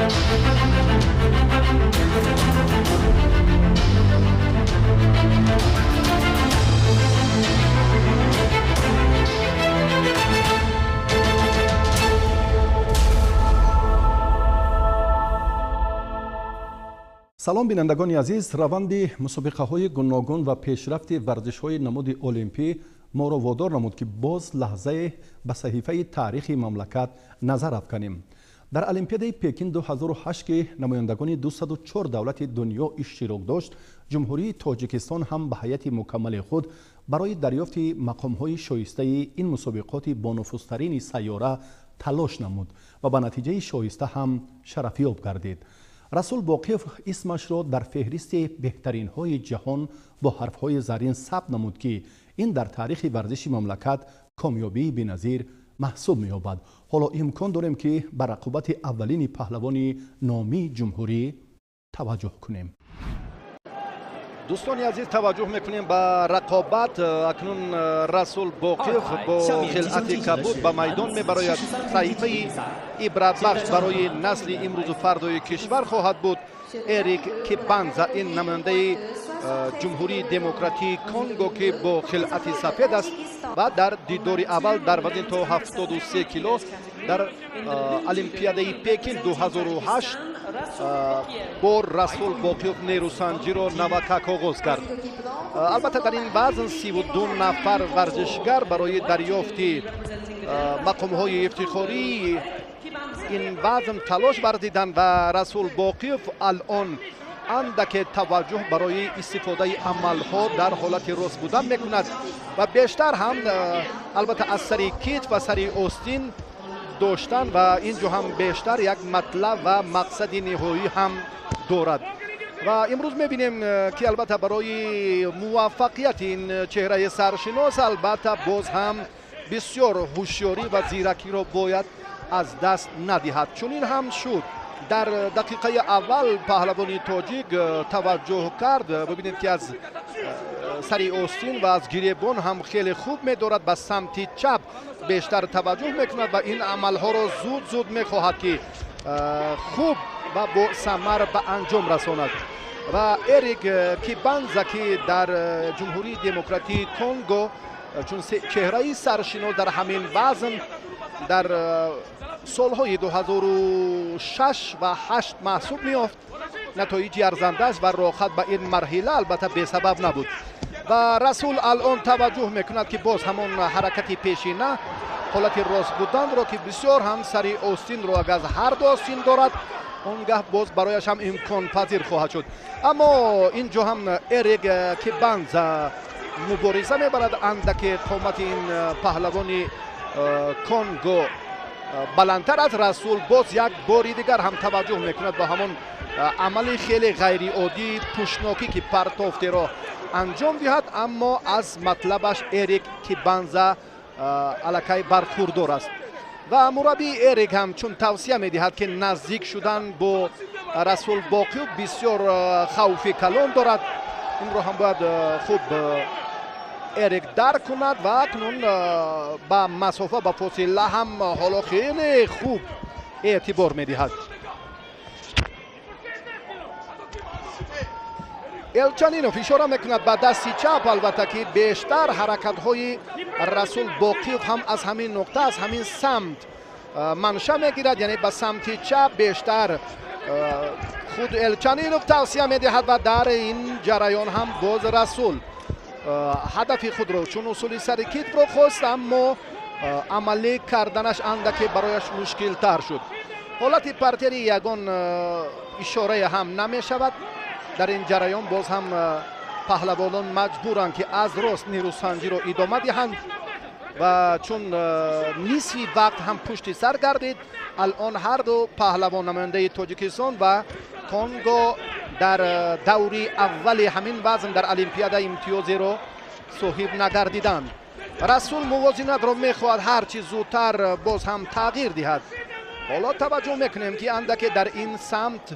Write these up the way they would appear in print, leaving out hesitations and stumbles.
Салом, бинандагони азиз. Раванди мусобиқаҳои гуногун ва пешрафти варзишҳои намуди олимпӣ моро водор намуд, ки боз лаҳзае ба саҳифаи таърихи мамлакат назар афканем. Дар Олимпиадаи Пекин 2008, ки намояндагони 204 давлати дунё иштирок дошт, Ҷумҳурии Тоҷикистон ҳам ба ҳайати мукаммали худ барои дарёфти мақомҳои шоистаи ин мусобиқоти бонуфузтарини сайёра талош намуд ва ба натиҷаи шоиста ҳам шарафёб гардид. Расул Боқиев исмашро дар феҳристи беҳтаринҳои ҷаҳон бо ҳарфҳои зарин сабт намуд, ки ин дар таърихи варзиши мамлакат комёбии беназир маҳсуб меёбад. Ҳоло имкон дорем, ки ба рақобати аввалини паҳлавони номии ҷумҳурӣ таваҷҷӯҳ кунем. Дӯстони азиз, таваҷҷӯҳ мекунем ба рақобат. Акнун Расул Боқиев бо хилъати кабуд ба майдон мебарояд. Саҳифаи ибратбахш барои насли имрӯзу фардои кишвар хоҳад буд. Эрик Кибанза, ин намояндаи Ҷумҳурии Демократии Конго, ки бо хилъати сафед аст ва дар дидори аввал дар вазни то 73 кило дар Олимпиадаи Пекин 2008 бо Расул Боқиев нерӯсанҷиро навакак оғоз кард. Албатта, дар ин вазн 32 нафар варзишгар барои дарёфти мақомҳои ифтихории ин вазн талош варзиданд ва Расул Боқиев алон андаке таваҷҷӯҳ барои истифодаи амалҳо дар ҳолати рост будан мекунад ва бештар ҳам албатта аз сари китф ва сари остин доштан, ва ин ҷо ҳам бештар як матлаб ва мақсади ниҳоӣ ҳам дорад. Ва имрӯз мебинем, ки албатта барои муваффақияти ин чеҳраи саршинос албатта боз ҳам бисёр ҳушёрӣ ва зиракиро бояд аз даст надиҳад. Чунин ҳам шуд. Дар дақиқаи аввал паҳлавони тоҷик таваҷҷӯҳ кард. Бибинед, ки аз сари остин ва аз гиребон ҳам хеле хуб медорад, ба самти чап бештар таваҷҷӯҳ мекунад ва ин амалҳоро зуд зуд мехоҳад, ки хуб ва бо самар ба анҷом расонад. Ва Эрик Кибанза, ки дар Ҷумҳурии Демократии Конго чун чеҳраи саршинос дар ҳамин вазн дар солҳои 2006 ва 8 маҳсуб меёфт, натоиҷи арзандааш ва роҳат ба ин марҳила албатта бесабаб набуд. Ва Расул алон таваҷҷӯҳ мекунад, ки боз ҳамон ҳаракати пешина, ҳолати рост буданро, ки бисёр ҳам сари остинро агар аз ҳар ду остин дорад, он гаҳ боз барояш ҳам имконпазир хоҳад шуд. Аммо ин ҷо ҳам Эрик Кибанза мубориза мебарад. Андаке қомати ин паҳлавони Конго баландтар аз Расул. Боз як бори дигар ҳам таваҷҷӯҳ мекунад ба ҳамон амали хеле ғайриоддии пӯшнокӣ, ки партофтеро анҷом диҳад, аммо аз матлабаш Эрик Кибанза аллакай бархурдор аст. Ва мураббии Эрик ҳам чун тавсия медиҳад, ки наздик шудан бо Расул Боқиев бисёр хавфи калон дорад. Инро ҳам бояд хуб Эрик дарк кунад ва акнун ба масофа, ба фосила ҳам ҳоло хеле хуб эътибор медиҳад. Элчанинов ишора мекунад ба дасти чап. Албатта, ки бештар ҳаракатҳои Расул Боқиев ҳам аз ҳамин нуқта, аз ҳамин самт манша мегирад, яъне ба самти чап бештар худ Элчанинов тавсия медиҳад ва дар ин ҷараён ҳам боз Расул ҳадафи худро чун усули сари китфро хост, аммо амалӣ карданаш андаке барояш мушкилтар шуд. Ҳолати партери ягон ишорае ҳам намешавад. Дар ин ҷараён боз ҳам паҳлавонон маҷбуранд, ки аз рост нерӯсанҷиро идома диҳанд ва чун нисфи вақт ҳам пушти сар гардид, алон ҳар ду паҳлавон, намояндаи Тоҷикистон ва Конго, дар даври аввали ҳамин вазн дар Олимпиада имтиёзеро соҳиб нагардиданд. Расул мувозинатро мехоҳад ҳарчи зудтар боз ҳам тағйир диҳад. Ҳоло таваҷҷӯҳ мекунем, ки андаке дар ин самт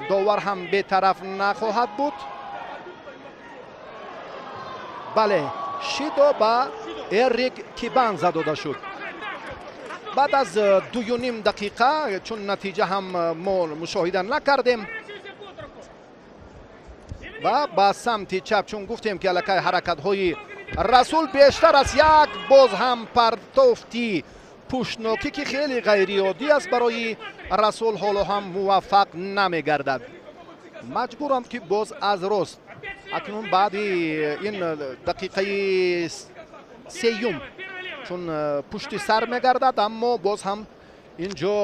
довар ҳам бетараф нахоҳад буд. Бале, шидо ба Эрик Кибанза дода шуд. Баъд аз 2,5 дақиқа, чун натиҷа ҳам мо мушоҳида накардем, ва ба самти чап, чун гуфтем, ки аллакай ҳаракатҳои Расул бештар аст, як боз ҳам партофти пуштнокӣ, ки хеле ғайриоддӣ аст барои Расул, ҳоло ҳам муваффақ намегардад. Маҷбурам, ки боз аз рост. Акнун баъди ин дақиқаи сеюм, чун пушти сар мегардад, аммо боз ҳам ин ҷо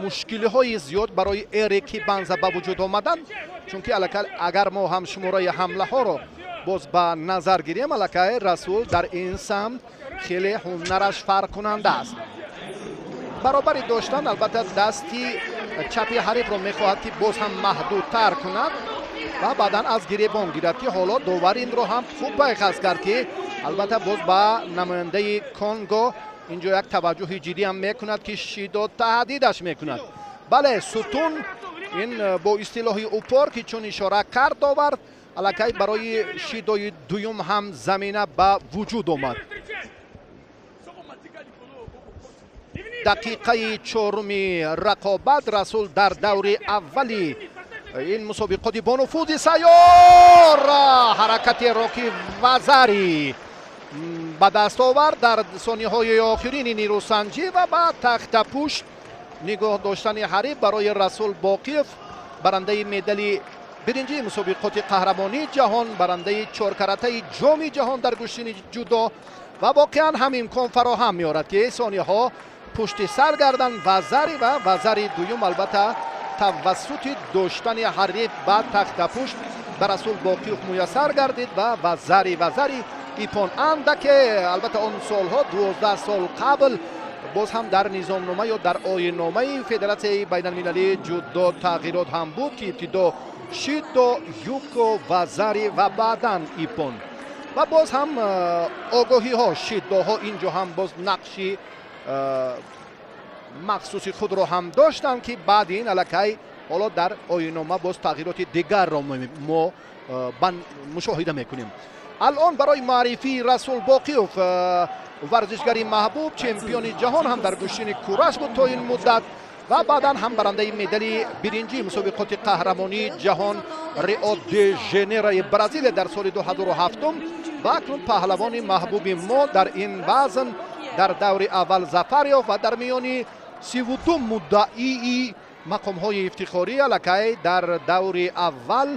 мушкилиҳои зиёд барои Эрик Кибанза ба вуҷуд омаданд, чунки аллакай агар мо ҳам шумораи ҳамлаҳоро боз ба назар гирем, аллакай Расул дар ин самт хеле ҳунараш фарқкунанда аст. Баробари доштан, албатта, дасти чапи ҳарифро мехоҳад, ки боз ҳам маҳдудтар кунад ва баъдан аз гиребон гирад, ки ҳоло довар инро ҳам хуб пайхас кард, ки албатта боз ба намояндаи Конго инҷо як таваҷҷӯҳи ҷиддӣ ҳам мекунад, ки шидо таҳдидаш мекунад. Бале, сутун ин бо истилоҳи упор, ки чун ишора кард довар, аллакай барои шидои дуюм ҳам замина ба вуҷуд омад. Дақиқаи чоруми рақобат. Расул дар даври аввали ин мусобиқоти бонуфузи сайёр ҳаракатеро, ки вазари ба даст овард дар сонияҳои охирини нерӯсанҷӣ ва ба тахтапушт нигоҳ доштани ҳариф, барои Расул Боқиев, барандаи медали биринҷии мусобиқоти қаҳрамонии ҷаҳон, барандаи чоркаратаи ҷоми ҷаҳон дар гӯштини ҷудо, ва воқеан ҳам имкон фароҳам меорад, ки сонияҳо пушти сар гарданд. Вазари ва вазари дуюм, албатта, тавассути доштани ҳариф ба тахтапушт ба Расул Боқиев муяссар гардид ва вазари ипон андаке. Албатта, он солҳо, 12 сол қабл, боз ҳам дар низомнома ё дар оинномаи Федератсияи байналмилалии ҷудо тағйирот ҳам буд, ки ибтидо шидо, юко, вазари ва баъдан ипон. Ва боз ҳам огоҳиҳо, шидоҳо инҷо ҳам боз нақши махсуси худро ҳам доштанд, ки баъди ин аллакай ҳоло дар оиннома боз тағйироти дигарро мо мушоҳида мекунем. Алон барои маърифии Расул Боқиев, варзишгари маҳбуб, чемпиони ҷаҳон ҳам дар гӯштини кураш буд то ин муддат ва баъдан ҳам барандаи медали биринҷии мусобиқоти қаҳрамонии ҷаҳон Рио де Женерои Бразилия дар соли 2007, ва акнун паҳлавони маҳбуби мо дар ин вазн дар даври аввал зафар ёфт ва дар миёни 32 муддаии мақомҳои ифтихорӣ аллакай дар даври аввал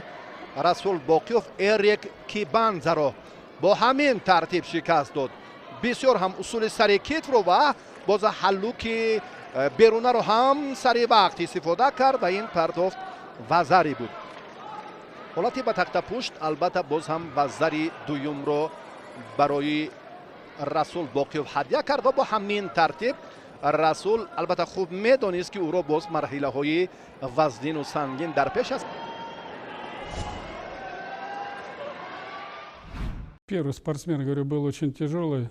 Расул Боқиев Эрик Кибанзаро бо ҳамин тартиб шикаст дод. Бисёр ҳам усули сари китфро ва боз ҳаллуки берунаро ҳам сари вақт истифода кард ва ин партофт вазари буд. Ҳолати ба тахтапушт, албатта, боз ҳам вазари дуюмро барои Расул Боқиев ҳадя кард ва бо ҳамин тартиб Расул, албатта, хуб медонист, ки ӯро боз марҳилаҳои вазнину сангин дар пеш аст. Первый спортсмен, говорю, был очень тяжелый,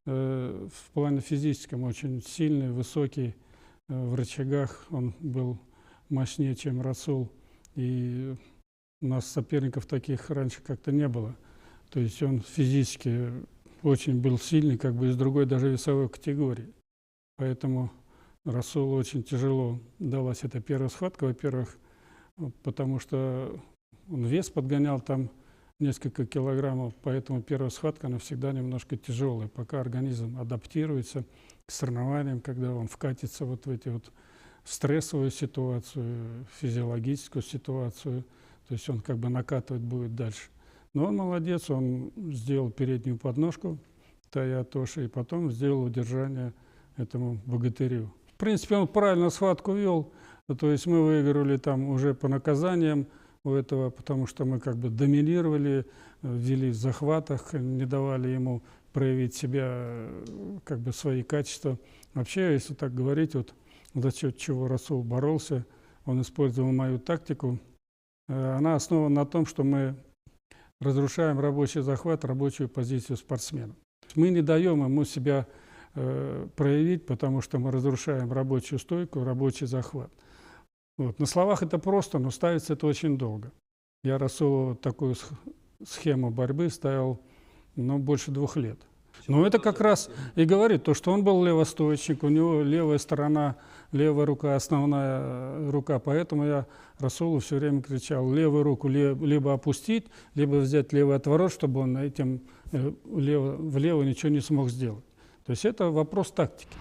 в плане физическом очень сильный, высокий, в рычагах он был мощнее, чем Расул. И у нас соперников таких раньше как-то не было. То есть он физически очень был сильный, как бы из другой даже весовой категории. Поэтому Расулу очень тяжело далась эта первая схватка, во-первых, потому что он вес подгонял там несколько килограммов, поэтому первая схватка, она всегда немножко тяжелая, пока организм адаптируется к соревнованиям, когда он вкатится вот в эти вот стрессовую ситуацию, физиологическую ситуацию, то есть он как бы накатывать будет дальше. Но он молодец, он сделал переднюю подножку Таятоши и потом сделал удержание этому богатырю. В принципе, он правильно схватку вел, то есть мы выиграли там уже по наказаниям у этого, потому что мы как бы доминировали, вели в захватах, не давали ему проявить себя, как бы свои качества. Вообще, если так говорить, вот за счет чего Расул боролся, он использовал мою тактику. Она основана на том, что мы разрушаем рабочий захват, рабочую позицию спортсмена. Мы не даем ему себя проявить, потому что мы разрушаем рабочую стойку, рабочий захват. Вот. На словах это просто, но ставится это очень долго. Я Расулу такую схему борьбы ставил, ну, больше 2 лет. Но это как раз и говорит то, что он был левостоечник, у него левая сторона, левая рука, основная рука. Поэтому я Расулу все время кричал: левую руку либо опустить, либо взять левый отворот, чтобы он этим влево ничего не смог сделать. То есть это вопрос тактики.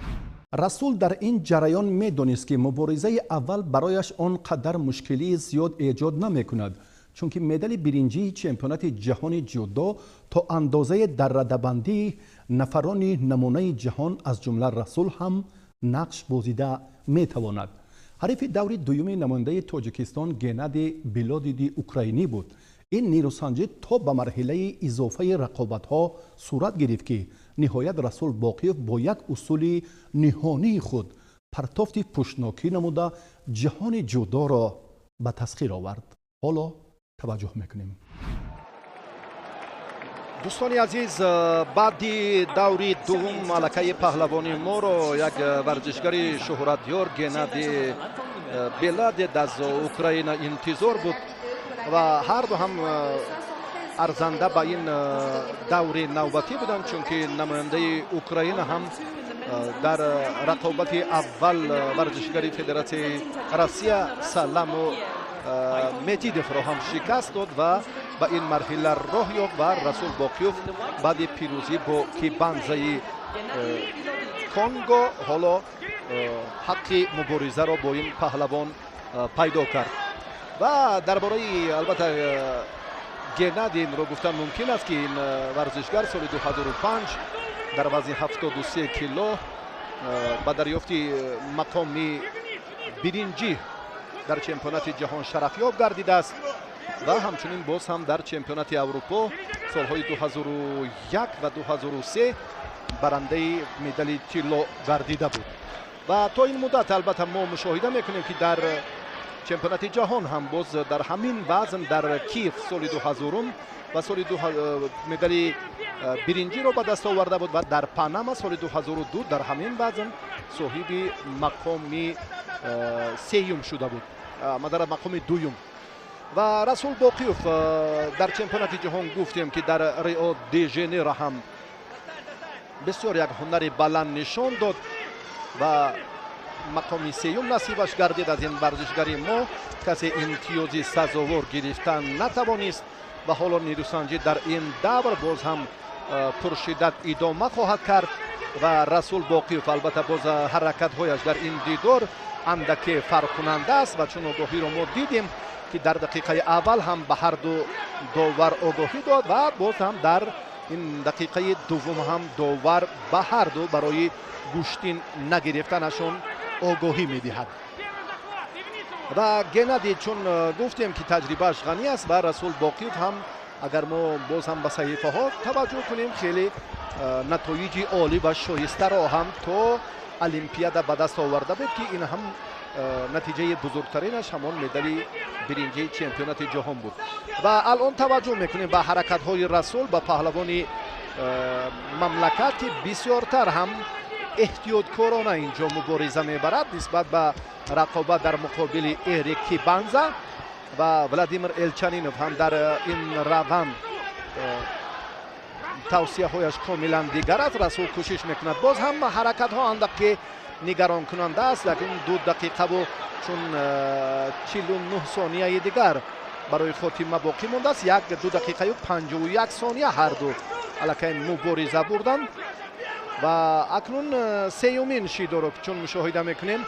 Расул дар ин ҷараён медонист, ки муборизаи аввал барояш он қадар мушкилии зиёд эҷод намекунад, чунки медали биринҷии чемпионати ҷаҳони ҷудо то андозае дар радабандии нафарони намунаи ҷаҳон, аз ҷумла Расул ҳам, нақш бозида метавонад. Ҳарифи даври дуюми намояндаи Тоҷикистон Геннадий Билодиди украинӣ буд. Ин нерӯсанҷӣ то ба марҳилаи изофаи рақобатҳо сурат гирифт, ки ниҳоят Расул Боқиев бо як усули ниҳонии худ партофти пуштнокӣ намуда, ҷаҳони ҷудоро ба тасхир овард. Ҳоло таваҷҷӯҳ мекунем. Дӯстони азиз, баъди даври дуввум малакаи паҳлавони моро як варзишгари шӯҳратёр Геннадий Беладед аз Украина интизор буд ва ҳарду ҳам арзанда ба ин даври навбатӣ буданд, чунки намояндаи Украина ҳам дар рақобати аввал варзишгари Федератсияи Россия Саламу Метидовро ҳам шикаст дод ва ба ин марҳила роҳ ёфт. Ва Расул Боқиёв баъди пирӯзӣ бо Кибанзаи Конго ҳоло ҳаққи муборизаро бо ин паҳлавон пайдо кард. Ва дар бораи, албатта, Геннадий инро гуфтан мумкин аст, ки ин варзишгар соли 2005 дар вазни 73 кило ба дарёфти мақоми биринҷӣ дар чемпионати ҷаҳон шарафёб гардидааст ва ҳамчунин боз ҳам дар чемпионати Аврупо солҳои 2001 ва 2003 барандаи медали тилло гардида буд. Ва то ин муддат, албатта, мо мушоҳида мекунем, ки дар чемпионати ҷаҳон ҳам боз дар ҳамин вазн дар Киев соли 2000 ва соли медали биринҷиро ба даст оварда буд ва дар Панама соли 2002 дар ҳамин вазн соҳиби мақоми сеюм шуда буд, мадарат, мақоми дуюм. Ва Расул Боқиёв дар чемпионати ҷаҳон, гуфтем, ки дар Рио де Жанейро ҳам бисёр як ҳунари баланд нишон дод ва мақоми сеюм насибаш гардид. Аз ин варзишгари мо касе имтиёзи сазовор гирифтан натавонист ва ҳоло нерӯсанҷӣ дар ин давр боз ҳам пуршиддат идома хоҳад кард. Ва Расул Боқиёв, албатта, боз ҳаракатҳояш дар ин дидор андаке фарқкунанда аст ва чун огоҳиро мо дидем, ки дар дақиқаи аввал ҳам ба ҳарду довар огоҳӣ дод ва боз ҳам дар ин дақиқаи дуввум ҳам довар ба ҳарду барои гӯштин нагирифтанашон огоҳӣ медиҳад. Ва Геннадий, чун гуфтем, ки таҷрибааш ғанӣ аст ва Расул Боқиев ҳам, агар мо боз ҳам ба саҳифаҳо таваҷҷӯҳ кунем, хеле натоиҷи олӣ ва шоистаро ҳам то Олимпиада ба даст оварда буд, ки ин ҳам натиҷаи бузургтаринаш ҳамон медали биринҷии чемпионати ҷаҳон буд. Ва алон таваҷҷӯҳ мекунем ба ҳаракатҳои Расул, ба паҳлавони мамлакат, ки бисёртар ҳам эҳтиёткорона инҷо мубориза мебарад нисбат ба рақобат дар муқобили Эрик Кибанза. Ва Владимир Элчанинов ҳам дар ин раванд тавсияҳояш комилан дигар аст. Расул кӯшиш мекунад, боз ҳам ҳаракатҳо андаке нигаронкунанда аст, лекин 2 дақиқаву чун 49 сонияи дигар барои хотима боқӣ мондааст. Як 2 дақиқаю 51 сония ҳарду аллакай мубориза бурданд ва акнун сеюмин шидоро, чун мушоҳида мекунем,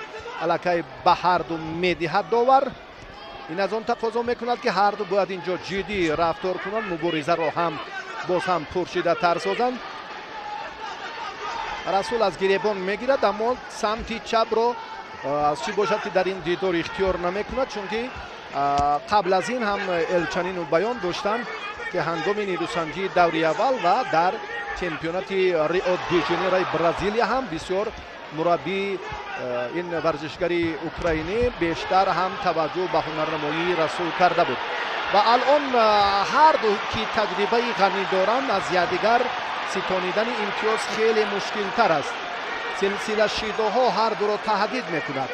аллакай ба ҳарду медиҳад довар. Ин аз он тақозо мекунад, ки ҳарду бояд инҷо ҷиддӣ рафтор кунанд, муборизаро ҳам боз ҳам пуршиддаттар созанд. Расул аз гиребон мегирад, аммо самти чапро аз чӣ бошад, ки дар ин дидор ихтиёр намекунад, чунки қабл аз ин ҳам Элчанинов баён доштанд, ки ҳангоми нерӯсанҷии даври аввал ва дар чемпионати Рио де Жанейрои Бразилия ҳам бисёр мураббӣ ин варзишгари украинӣ бештар ҳам таваҷҷӯҳ ба ҳунарнамоии Расул карда буд. Ва алон ҳарду, ки таҷрибаи ғанӣ доранд, аз якдигар ситонидани имтиёз хеле мушкилтар аст. Силсила шидоҳо ҳардуро таҳдид мекунад.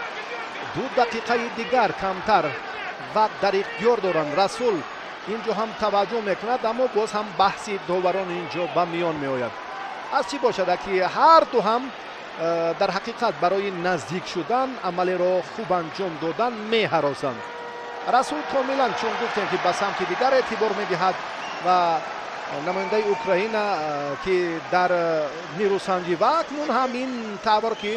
2 дақиқаи дигар камтар вақт дар ихтиёр доранд. Расул инҷо ҳам таваҷҷӯҳ мекунад, аммо боз ҳам баҳси доварон инҷо ба миён меояд. Аз чӣ бошад, ки ҳар ду ҳам дар ҳақиқат барои наздик шудан, амалеро хуб анҷом додан меҳаросанд. Расул комилан, чун гуфтем, ки ба самти дигар эътибор медиҳад ва намояндаи Украина, ки дар нерӯсанҷӣ ва акнун ҳам ин тавр, ки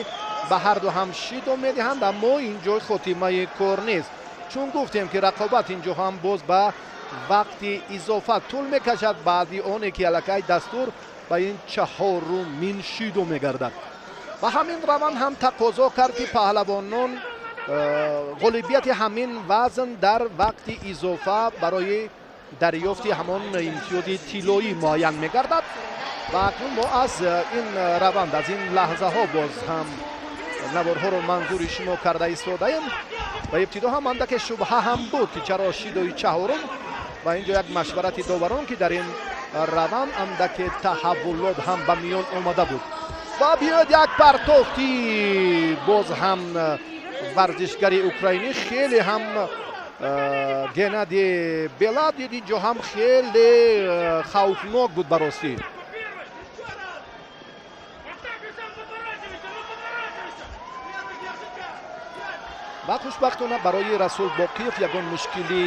ба ҳар ду ҳам шидо медиҳанд, аммо ин ҷой хотимаи кор нест. Чун гуфтем, ки рақобат ин ҷо ҳам боз ба вақти изофа тӯл мекашад, баъди оне ки аллакай дастур ба ин чаҳорумин шидо мегардад. Ва ҳамин раванд ҳам тақозо кард, ки паҳлавонон ғолибияти ҳамин вазн дар вақти изофа барои дарёфти ҳамон имтиёзи тиллоӣ муайян мегардад. Ва акнун мо аз ин раванд, аз ин лаҳзаҳо боз ҳам наворҳоро манзури шумо карда истодаем. Ва ибтидо ҳам андаке шубҳа ҳам буд, ки чаро шидои чаҳорум, ва инҷо як машварати доварон, ки дар ин раванд андаке таҳаввулот ҳам ба миён омада буд. Ва биёед як партофти боз ҳам варзишгари украинӣ, хеле ҳам Геннадий Белад инҷо ҳам хеле хавфнок буд ба ростӣ. Ва хушбахтона барои Расул Боқиев ягон мушкилӣ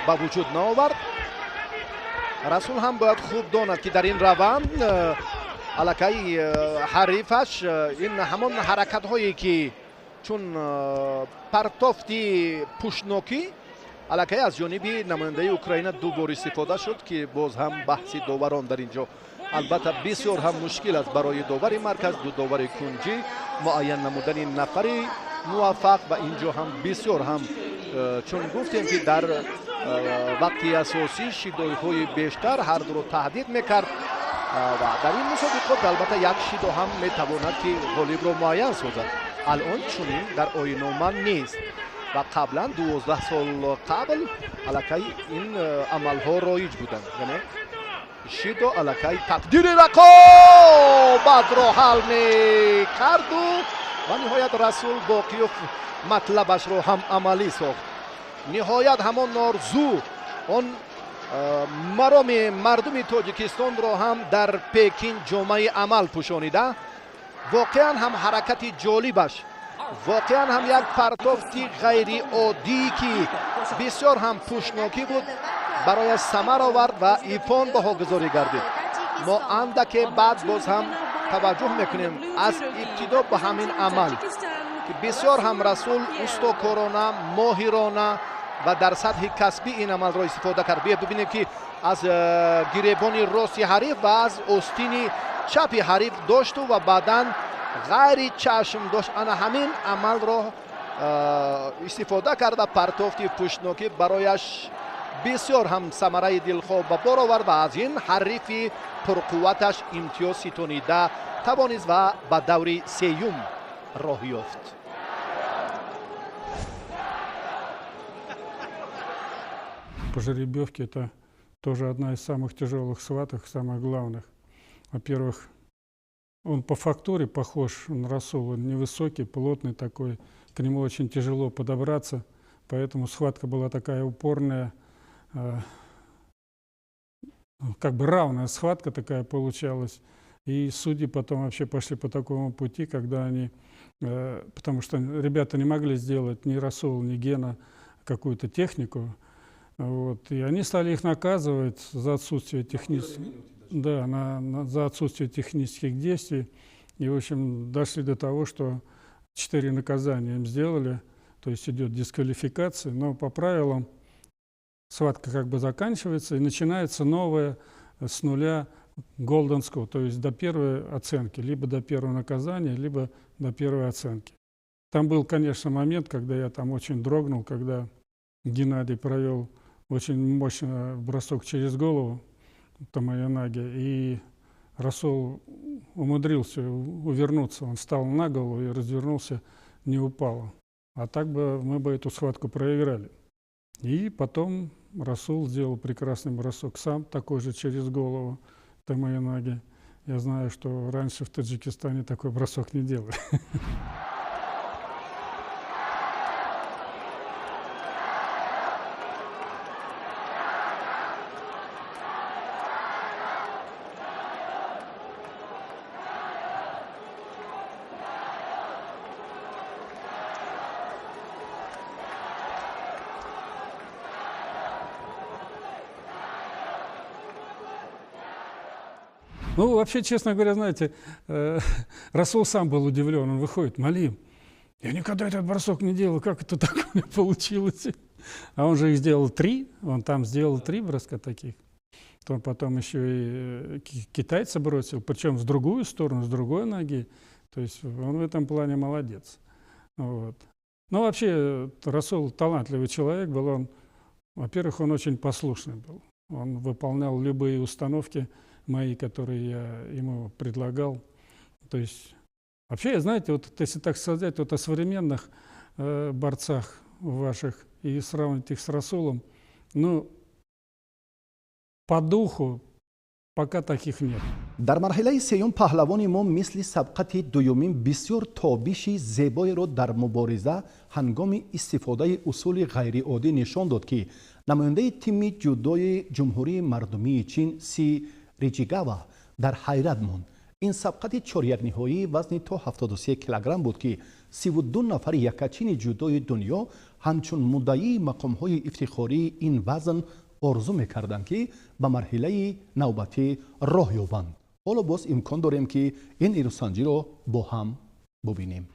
ба вуҷуд наовард. Расул ҳам бояд хуб донад, ки дар ин раванд аллакай ҳарифаш ин ҳамон ҳаракатҳое, ки чун партофти пӯшнокӣ аллакай аз ҷониби намояндаи Украина ду бор истифода шуд, ки боз ҳам баҳси доварон дар ин ҷо албатта бисёр ҳам мушкил аст барои довари марказ, ду довари кунҷӣ муайян намудани нафари муваффақ. Ва ин ҷо ҳам бисёр ҳам, чун гуфтем, ки дар вақти асосӣ шидоиҳои бештар ҳар дуро таҳдид мекард. Ва дар ин мусобиқот албатта як шидо ҳам метавонад, ки ғолибро муайян созад. Алон чунин дар оинома нест ва қаблан 12 сол қабл аллакай ин амалҳо роиҷ буданд, яъне шидо аллакай тақдири рақобатро ҳал мекарду ва ниҳоят Расул Боқиев матлабашро ҳам амалӣ сохт. Ниҳоят ҳамон орзу, он мароми мардуми Тоҷикистонро ҳам дар Пекин ҷомаи амал пӯшонида. Воқеан ҳам ҳаракати ҷолибаш, воқеан ҳам як партофти ғайриоддӣ, ки бисёр ҳам пӯшнокӣ буд, барояш самар овард ва ипон баҳогузорӣ гардид. Мо андаке баъд боз ҳам таваҷҷӯҳ мекунем аз ибтидо ба ҳамин амал, ки бисёр ҳам Расул устокорона, моҳирона ва дар сатҳи касбӣ ин амалро истифода кард. Биё бибинем, ки аз гиребони рости ҳариф ва аз остини чапи ҳариф дошту ва баъдан ғайри чашм дошт. Ана ҳамин амалро истифода карда партофти пӯшнокӣ барояш бисёр ҳам самараи дилхоҳ ба бор овард ва аз ин ҳарифи пурқувваташ имтиёз ситонида тавонист ва ба даври сеюм роҳ ёфт. По жеребьевке это тоже одна из самых тяжелых схваток, самых главных. Во-первых, он по фактуре похож на Расула, он невысокий, плотный такой, к нему очень тяжело подобраться, поэтому схватка была такая упорная, как бы равная схватка такая получалась. И судьи потом вообще пошли по такому пути, когда они, потому что ребята не могли сделать ни Расул, ни Гена какую-то технику, вот, и они стали их наказывать за отсутствие технических, да, за отсутствие технических действий. И, в общем, дошли до того, что 4 наказания им сделали, то есть идет дисквалификация, но по правилам схватка как бы заканчивается и начинается новая с нуля golden score, то есть до первой оценки, либо до первого наказания, либо до первой оценки. Там был, конечно, момент, когда я там очень дрогнул, когда Геннадий провел очень мощный бросок через голову Тамаянаги, и Расул умудрился увернуться, он встал на голову и развернулся, не упал. А так бы мы бы эту схватку проиграли. И потом Расул сделал прекрасный бросок сам, такой же через голову Тамаянаги. Я знаю, что раньше в Таджикистане такой бросок не делали. Ну, вообще, честно говоря, знаете, Расул сам был удивлен. Он выходит: Малим, я никогда этот бросок не делал, как это так у меня получилось? А он же их сделал 3, он там сделал 3 броска таких. То потом еще и китайца бросил, причем в другую сторону, с другой ноги. То есть он в этом плане молодец. Вот. Ну, вообще, Расул талантливый человек был. Он, во-первых, он очень послушный был. Он выполнял любые установки мои, которые я ему предлагал. То есть, вообще, знаете, вот если так сказать, вот о современных борцах ваших и сравнить их с Расулом, ну, по духу пока таких нет. Дар марҳилаи сеюм паҳлавони мо мисли сабқати дуюмин бисёр тобиши зебоеро дар мубориза ҳангоми истифодаи усули ғайриоддӣ нишон дод, ки намояндаи тими ҷудои Ҷумҳурии Мардумии Чин Си Риҷигава дар ҳайрат монд. Ин сабқати чорякниҳоии вазни то 73 килограмм буд, ки 32 нафари якачини ҷудои дунё ҳамчун муддаии мақомҳои ифтихории ин вазн орзу мекарданд, ки ба марҳилаи навбатӣ роҳ ёбанд. Ҳоло боз имкон дорем, ки ин нерӯсанҷиро бо ҳам бубинем.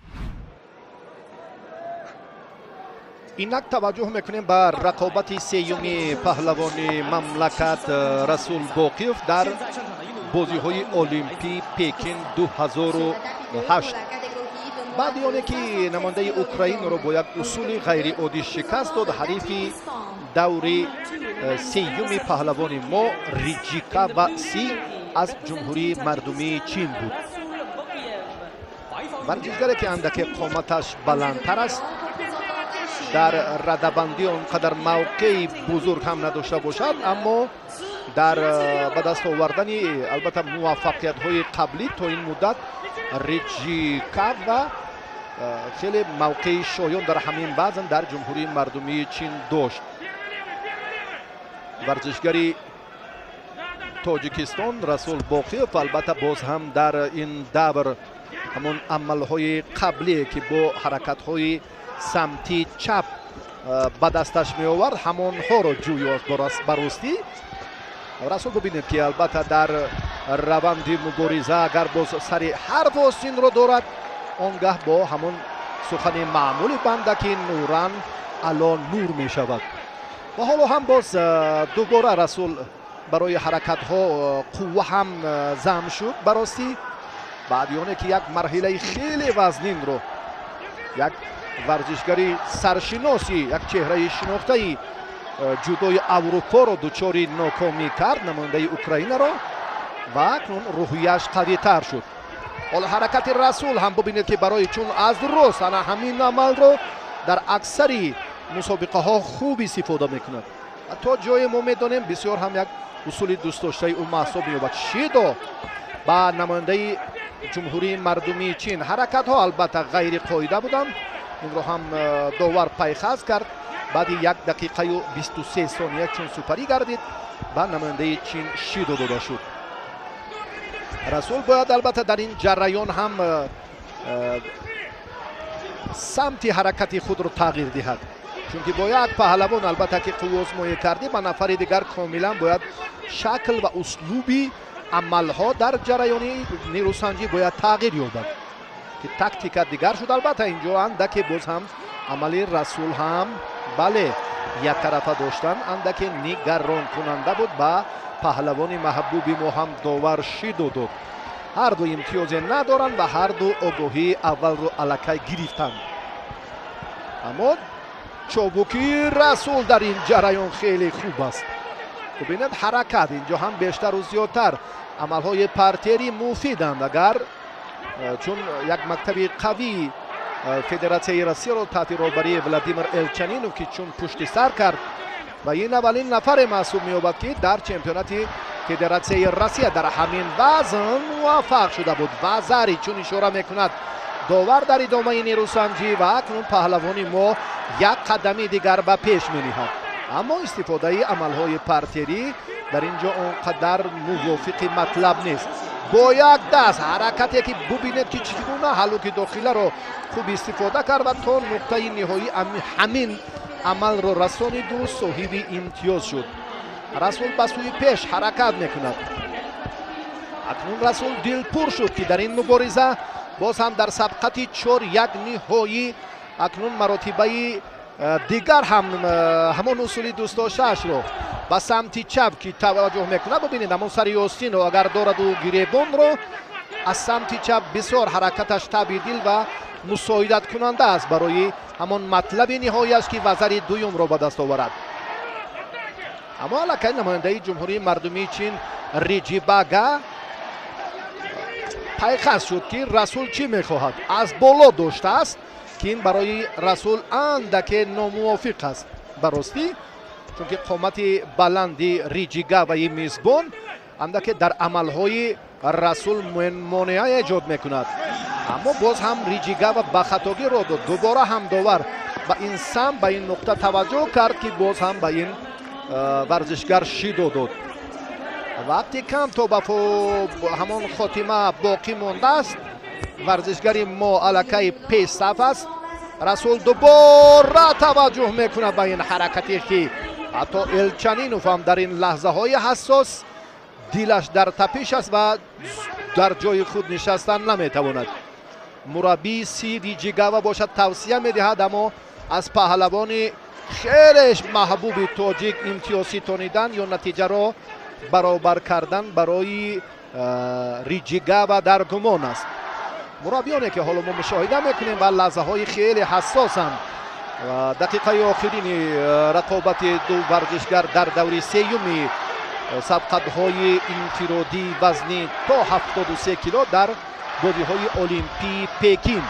Инак таваҷҷӯҳ мекунем ба рақобати сеюми паҳлавони мамлакат Расул Боқиев дар бозиҳои Олимпӣ Пекин 2008. Баъди оне ки намояндаи Украинро бо як усули ғайриоддӣ шикаст дод, ҳарифи даври сеюми паҳлавони мо Риҷикава Си аз Ҷумҳурии Мардумии Чин буд. Варзишгаре ки андаке қоматаш баландтар аст, дар радабандӣ он қадар мавқеи бузург ҳам надошта бошад, аммо дар ба даст овардани албатта муваффақиятҳои қаблӣ то ин муддат Риҷикава хеле мавқеи шоён дар ҳамин вазн дар Ҷумҳурии Мардумии Чин дошт. Варзишгари Тоҷикистон Расул Боқиев албатта боз ҳам дар ин давр ҳамон амалҳои қаблие ки бо ҳаракатҳои самти чап ба дасташ меовард, ҳамонҳоро ҷӯё ба ростӣ. Расул бубинед, ки албатта дар раванди мубориза агар боз сари ҳар восинро дорад, он гаҳ бо ҳамон сухани маъмули банда, ки нуран ало нур мешавад. Ва ҳоло ҳам боз дубора Расул барои ҳаракатҳо қувва ҳам зам шуд ба ростӣ. Баъди оне ки як марҳилаи хеле вазнинро як варзишгари саршиноси, як чеҳраи шинохтаи ҷудои Аврупоро дучори нокомӣ кард, намояндаи Украинаро, ва акнун рӯҳияш қавитар шуд. Ҳоло ҳаракати Расул ҳам бубинед, ки барои чун аз рост ана ҳамин амалро дар аксари мусобиқаҳо хуб истифода мекунад. То ҷое мо медонем, бисёр ҳам як усули дӯстдоштаи ӯ маҳсуб меёбад. Шидо ба намояндаи Ҷумҳурии Мардумии Чин. Ҳаракатҳо албатта ғайриқоида буданд, инро ҳам довар пайхаз кард. Баъди 1 дақиқаю 23 сония чун супарӣ гардид, ба намояндаи Чин шидо дода шуд. Расул бояд албатта дар ин ҷараён ҳам самти ҳаракати худро тағйир диҳад, чунки бо як паҳлавон албатта ки қувваозмоӣ кардӣ, ба нафари дигар комилан бояд шакл ва услуби амалҳо дар ҷараёни нерӯсанҷӣ бояд тағйир ёбад, ки тактика дигар шуд. Албатта инҷо андаке боз ҳам амали Расул ҳам бале яктарафа доштан андаке нигаронкунанда буд. Ба паҳлавони маҳбуби мо ҳам довар шидо дод. Ҳар ду имтиёзе надоранд ва ҳар ду огоҳии аввалро аллакай гирифтанд. Аммо чобукии Расул дар ин ҷараён хеле хуб аст. Бубинед, ҳаракат инҷо ҳам бештару зиёдтар амалҳои партери муфиданд. Агар чун як мактаби қавии Федератсияи Россияро таҳти роҳбарии Владимир Элчанинов, ки чун пушти сар кард, ва ин аввалин нафаре маҳсуб меёбад, ки дар чемпионати Федератсияи Россия дар ҳамин вазн муваффақ шуда буд. Вазари чун ишора мекунад довар дар идомаи нерӯсанҷӣ, ва акнун паҳлавони мо як қадами дигар ба пеш мениҳад. Аммо истифодаи амалҳои партерӣ дар ин ҷо он қадар мувофиқи матлаб нест. Бо як даст ҳаракате ки бубинед, ки чӣ гуна ҳалуки дохиларо хуб истифода кард ва то нуқтаи ниҳоӣ ҳамин амалро расониду соҳиби имтиёз шуд. Расул ба сӯи пеш ҳаракат мекунад. Акнун Расул дилпур шуд, ки дар ин мубориза боз ҳам дар сабқати 4-1 ниҳоӣ акнун маротибаи дигар ҳам ҳамон усули дӯстдоштаашро ба самти чап ки таваҷҷӯҳ мекунад. Бубинед, ҳамон сари остинро агар дораду гиребонро аз самти чап бисёр ҳаракаташ таби дил ва мусоидаткунанда аст барои ҳамон матлаби ниҳояш, ки вазари дуюмро ба даст оварад. Аммо аллакай намояндаи Ҷумҳурии Мардумии Чин Риҷибага пайхас шуд, ки Расул чӣ мехоҳад. Аз боло доштааст, ки ин барои Расул андаке номувофиқ аст ба ростӣ, чунки қомати баланди Риҷигаваи мизбон андаке дар амалҳои Расул монеа эҷод мекунад. Аммо боз ҳам Риҷигава ба хатогӣ ро дод. Дубора ҳам довар ба ин самт, ба ин нуқта таваҷҷӯҳ кард, ки боз ҳам ба ин варзишгар шидо дод. Вақти кам то ба ҳамон хотима боқӣ мондааст. Варзишгари мо аллакай пешсаф аст. Расул дубора таваҷҷӯҳ мекунад ба ин ҳаракате, ки ҳатто Элчанинов ҳам дар ин лаҳзаҳои ҳассос дилаш дар тапиш аст ва дар ҷои худ нишастан наметавонад. Мураббии си Риҷигава бошад тавсия медиҳад, аммо аз паҳлавони хелеш маҳбуби тоҷик имтиёз ситонидан ё натиҷаро баробар кардан барои Риҷигава дар гумон аст. Мураббиёне ки ҳоло мо мушоҳида мекунем ва лаҳзаҳои хеле ҳассосанд. Дақиқаи охирини рақобати ду варзишгар дар даври сеюми сабқатҳои инфиродии вазни то 73 кило дар бозиҳои Олимпии Пекин.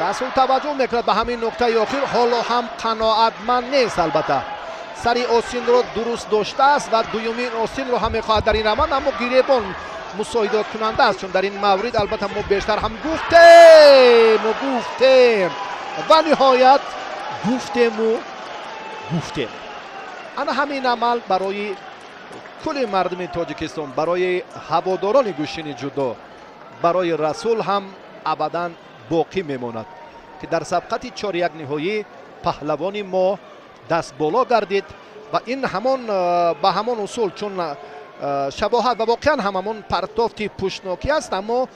Расул таваҷҷӯҳ мекунад ба ҳамин нуқтаи охир, ҳоло ҳам қаноатманд нест. Албатта сари осинро дуруст доштааст ва дуюмин осинро ҳам мехоҳад дар ин раванд, аммо гиребон мусоидаткунанда аст, чун дар ин маврид албатта мо бештар ҳам гуфтему гуфтем ва ниҳоят гуфтему гуфтем. Ана ҳамин амал барои кулли мардуми Тоҷикистон, барои ҳаводорони гӯштини ҷудо, барои Расул ҳам абадан боқӣ мемонад, ки дар сабқати 4-1 ниҳоӣ паҳлавони мо даст боло гардид ва ин ҳамон ба ҳамон усул, чун шабоҳат ва воқеан ҳам ҳамон партофти пуштнокӣ аст, аммо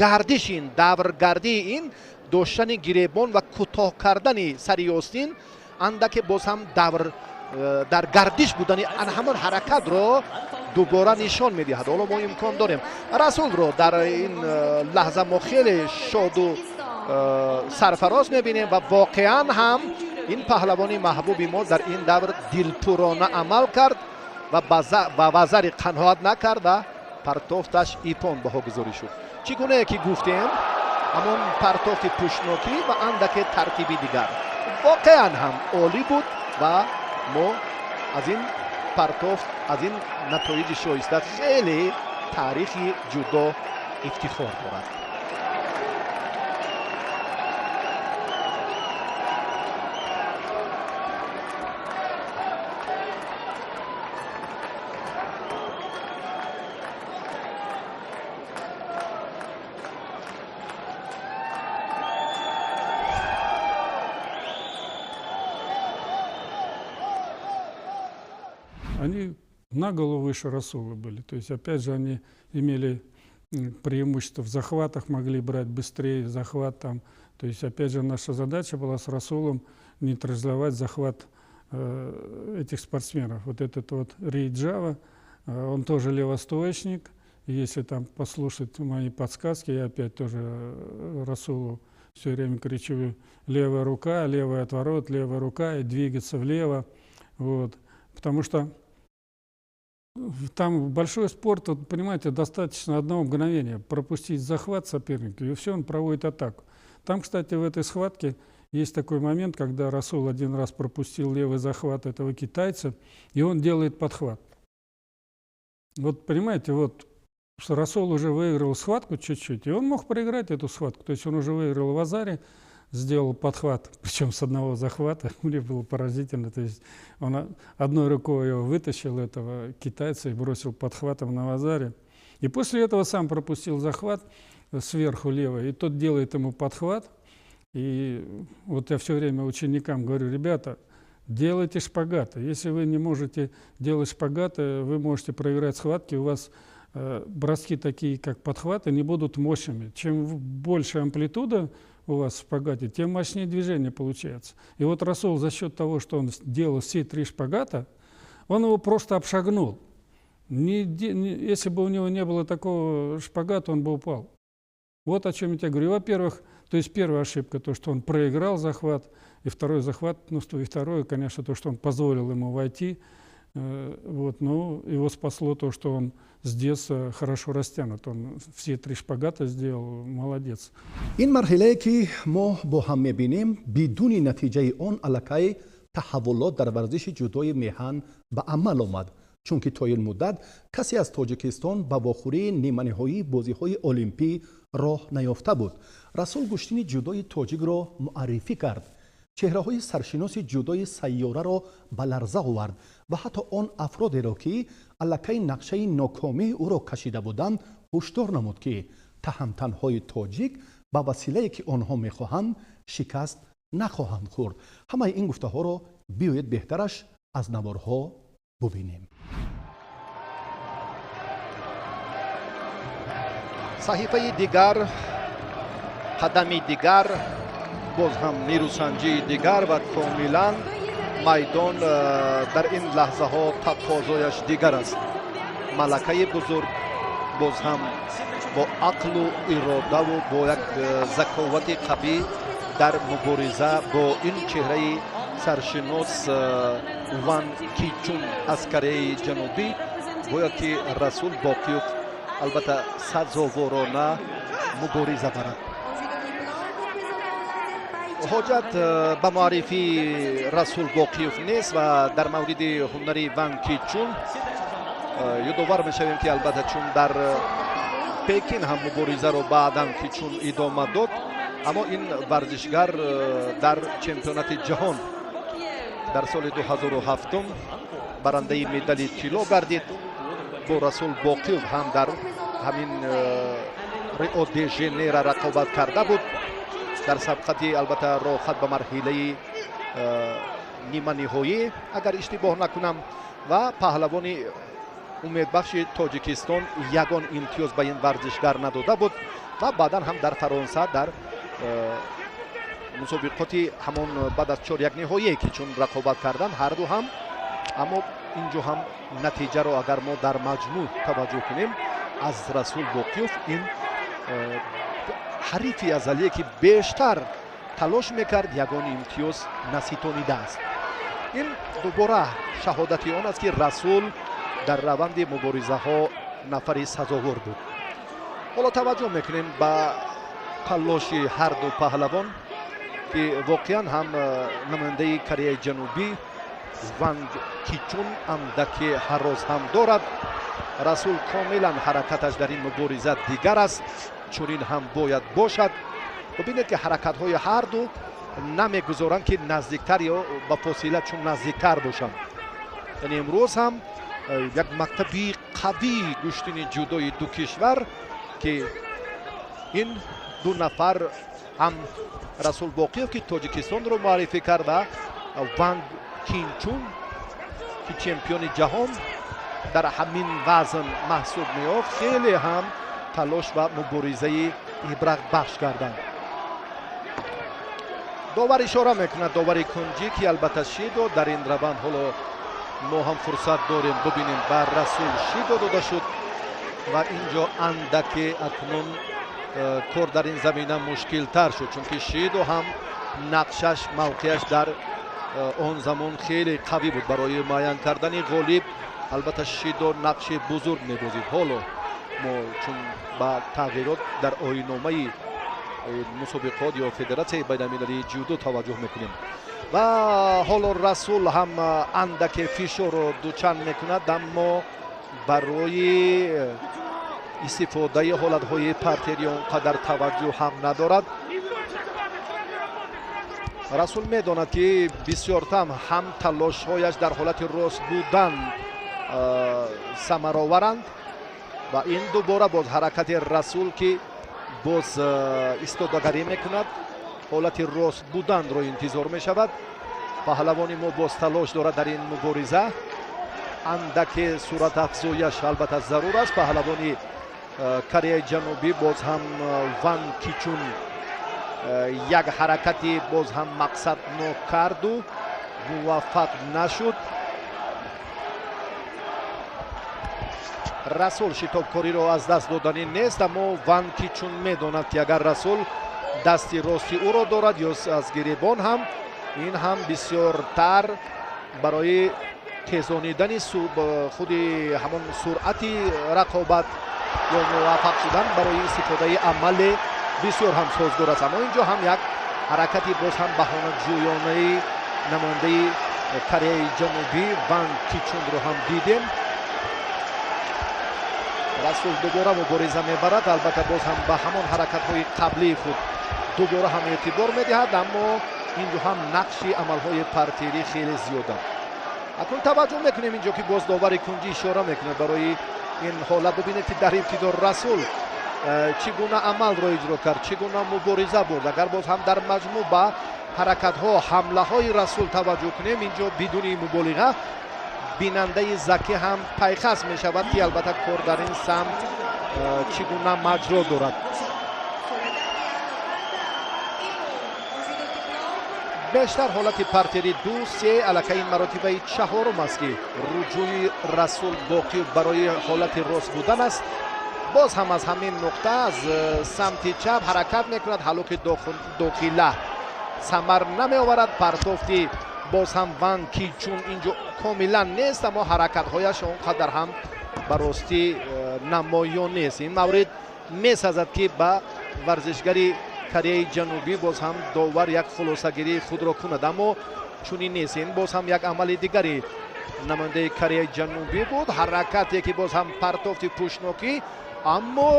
гардиш ин давргардии ин доштани гиребон ва кӯтоҳ кардани сари остин андаке боз ҳам давр дар гардиш будани ан ҳамон ҳаракатро дубора нишон медиҳад. Ҳоло мо имкон дорем Расулро дар ин лаҳза мо хеле шоду сарфароз мебинем ва воқеан ҳам ин паҳлавони маҳбуби мо дар ин давр дилпурона амал кард ва ба вазари қаноат накард ва партофташ ипон баҳогузорӣ шуд. Чӣ гунае ки гуфтем, ҳамон партофти пуштнокӣ ва андаке тартиби дигар воқеан ҳам олӣ буд ва мо аз ин партофт, аз ин натоиҷи шоиста хеле таърихи ҷудо ифтихор дорад. Они на голову выше Расула были. То есть, опять же, они имели преимущество в захватах, могли брать быстрее захват там. То есть, опять же, наша задача была с Расулом нейтрализовать захват этих спортсменов. Вот этот вот Риджава, он тоже левостоечник. Если там послушать мои подсказки, я опять тоже Расулу все время кричу: левая рука, левый отворот, левая рука, и двигаться влево. Вот. Потому что там большой спорт, вот, понимаете, достаточно одного мгновения пропустить захват соперника, и все, он проводит атаку. Там, кстати, в этой схватке есть такой момент, когда Расул один раз пропустил левый захват этого китайца, и он делает подхват. Вот, понимаете, вот Расул уже выиграл схватку чуть-чуть, и он мог проиграть эту схватку. То есть он уже выиграл в Азаре, сделал подхват, причем с одного захвата, мне было поразительно. То есть он одной рукой его вытащил, этого китайца, и бросил подхватом на Вазаре. И после этого сам пропустил захват сверху левой, и тот делает ему подхват. И вот я все время ученикам говорю: ребята, Делайте шпагаты. Если вы не можете делать шпагаты, вы можете проиграть схватки, у вас броски такие, как подхваты, не будут мощными. Чем больше амплитуда у вас в шпагате, тем мощнее движение получается. И вот Расул за счет того, что он делал все три шпагата, он его просто обшагнул. Если бы у него не было такого шпагата, он бы упал. Вот о чем я тебе говорю. Во-первых, то есть первая ошибка, то, что он проиграл захват, и второй захват, ну, и второе, конечно, то, что он позволил ему войти. Вот, ну, его спасло то, что он с детства хорошо растянут. Он все три шпагата сделал, молодец. Ин марҳилае, ки мо бо ҳам мебинем, бидуни натиҷаи он аллакай таҳаввулот дар варзиши ҷудои меҳан ба амал омад, чунки то ин муддат касе аз Тоҷикистон ба вохӯрии ниманиҳоии бозиҳои олимпӣ роҳ наёфта буд. Расул гӯштини ҷудои тоҷикро муаррифӣ кард, чеҳраҳои саршиноси ҷудои сайёраро ба ларза овард ва ҳатто он афродеро, ки аллакай нақшаи нокомии ӯро кашида буданд, ҳушдор намуд, ки таҳамтанҳои тоҷик ба василае, ки онҳо мехоҳанд, шикаст нахоҳанд хӯрд. Ҳамаи ин гуфтаҳоро биёед беҳтараш аз наворҳо бубинем. Саҳифаи дигар, қадами дигар, боз ҳам нерӯсанҷии дигар ва комилан майдон дар ин лаҳзаҳо тақозояш дигар аст. Малакаи бузург боз ҳам бо ақлу иродаву бо як заковати қавӣ дар мубориза бо ин чеҳраи саршинос Ван Кичун аз Кореяи Ҷанубӣ бояд ки Расул Боқиев албатта сазоворона мубориза барад. Ҳоҷат ба муаррифии Расул Боқиев нест ва дар мавриди ҳунари Ван Кичун ёдовар мешавем, ки албатта чун дар Пекин ҳам муборизаро баъдан Кичун идома дод, аммо ин варзишгар дар чемпионати ҷаҳон дар соли 2007 барандаи медали тилло гардид. Бо Расул Боқиев ҳам дар ҳамин Рио де Жанейро рақобат карда буд. Дар сабқати албатта роҳхат ба марҳилаи ниманиҳоӣ, агар иштибоҳ накунам, ва паҳлавони умедбахши Тоҷикистон ягон имтиёз ба ин варзишгар надода буд. Ва баъдан ҳам дар Фаронса дар мусобиқоти ҳамон баъд аз чорякниҳоие, ки чун рақобат кардан ҳарду ҳам, аммо инҷо ҳам натиҷаро агар мо дар маҷмӯъ таваҷҷӯҳ кунем, аз Расул Боқиев ин ҳарифи азалие, ки бештар талош мекард, ягон имтиёз наситонидааст. Ин дубора шаҳодати он аст, ки Расул дар раванди муборизаҳо нафари сазовор буд. Ҳоло таваҷҷӯҳ мекунем ба талоши ҳарду паҳлавон, ки воқеан ҳам намояндаи Кореяи Ҷанубӣ Ванг Кичун андаке ҳарроз ҳам дорад. Расул комилан ҳаракаташ дар ин мубориза дигар аст, чунин ҳам бояд бошад. Бибинед, ки ҳаракатҳои ҳарду намегузоранд, ки наздиктар ё ба фосила чун наздиктар бошанд. Яъне имрӯз ҳам як мактаби қавии гӯштини ҷудои ду кишвар, ки ин ду нафар ҳам Расул Боқиев, ки Тоҷикистонро муаррифӣ кард, ва Ванг Кинчун, ки чемпиони ҷаҳон дар ҳамин вазн маҳсуб меёфт, хеле ҳам талош ва муборизаи ибратбахш карданд. Довар ишора мекунад, довари кунҷӣ, ки албатта шидо дар ин раванд. Ҳоло мо ҳам фурсат дорем бубинем, ба Расул шидо дода шуд ва инҷо андаке акнун кор дар ин замина мушкилтар шуд, чунки шидо ҳам нақшаш, мавқеаш дар он замон хеле қавӣ буд. Барои муайян кардани ғолиб албатта шидо нақши бузург мебозид. Ҳоло мо чун ба тағйирот дар оинномаи мусобиқот ё Федератсияи байналмилалии ҷудо таваҷҷӯҳ мекунем ва ҳоло Расул ҳам андаке фишорро дучанд мекунад, аммо барои истифодаи ҳолатҳои партери он қадар таваҷҷӯҳ ҳам надорад. Расул медонад, ки бисёртам ҳам талошҳояш дар ҳолати рост будан самароваранд ва ин дубора боз ҳаракати Расул, ки боз истодагарӣ мекунад, ҳолати рост буданро интизор мешавад. Паҳлавони мо боз талош дорад дар ин мубориза. Андаке суръатафзояш албатта зарур аст. Паҳлавони Кореяи Ҷанубӣ боз ҳам Ван Кичун як ҳаракати боз ҳам мақсаднок карду муваффақ нашуд. Расул шитобкориро аз даст доданӣ нест, аммо Ван Кичун медонад, ки агар Расул дасти рости ӯро дорад ё аз гиребон ҳам, ин ҳам бисёртар барои тезонидани худи ҳамон суръати рақобат ё муваффақ шудан барои истифодаи амале бисёр ҳам созгор аст. Аммо инҷо ҳам як ҳаракати боз ҳам баҳонаҷӯёнаи намояндаи Кореяи Ҷанубӣ Ван Кичунро ҳам дидем. Расул дубора мубориза мебарад, албатта боз ҳам ба ҳамон ҳаракатҳои қаблии худ дубора ҳам эътибор медиҳад, аммо инҷо ҳам нақши амалҳои партерӣ хеле зиёданд. Акнун таваҷҷӯҳ мекунем инҷо, ки боз довари кунҷӣ ишора мекунад барои ин ҳолат. Бибинед, ки дар ибтидо Расул чӣ гуна амалро иҷро кард, чӣ гуна мубориза бурд. Агар боз ҳам дар маҷмӯъ ба ҳаракатҳо, ҳамлаҳои Расул таваҷҷӯҳ кунем, инҷо бидуни муболиға бинандаи закӣ ҳам пайхас мешавад, ки албатта кор дар ин самт чӣ гуна маҷро дорад. Бештар ҳолати партери 2-3 аллакай ин маротибаи чаҳорум аст, ки руҷӯи Расул Боқиев барои ҳолати рост будан аст. Боз ҳам аз ҳамин нуқта аз самти чап ҳаракат мекунад, ҳалуки дохила самар намеоварад. Партофти боз ҳам Ван Кичун инҷо комилан нест, аммо ҳаракатҳояш он қадар ҳам ба ростӣ намоён нест. Ин маврид месазад, ки ба варзишгари Кореяи Ҷанубӣ боз ҳам довар як хулосагирии худро кунад, аммо чунин нест. Ин боз ҳам як амали дигари намояндаи Кореяи Ҷанубӣ буд, ҳаракате ки боз ҳам партофти пӯшнокӣ, аммо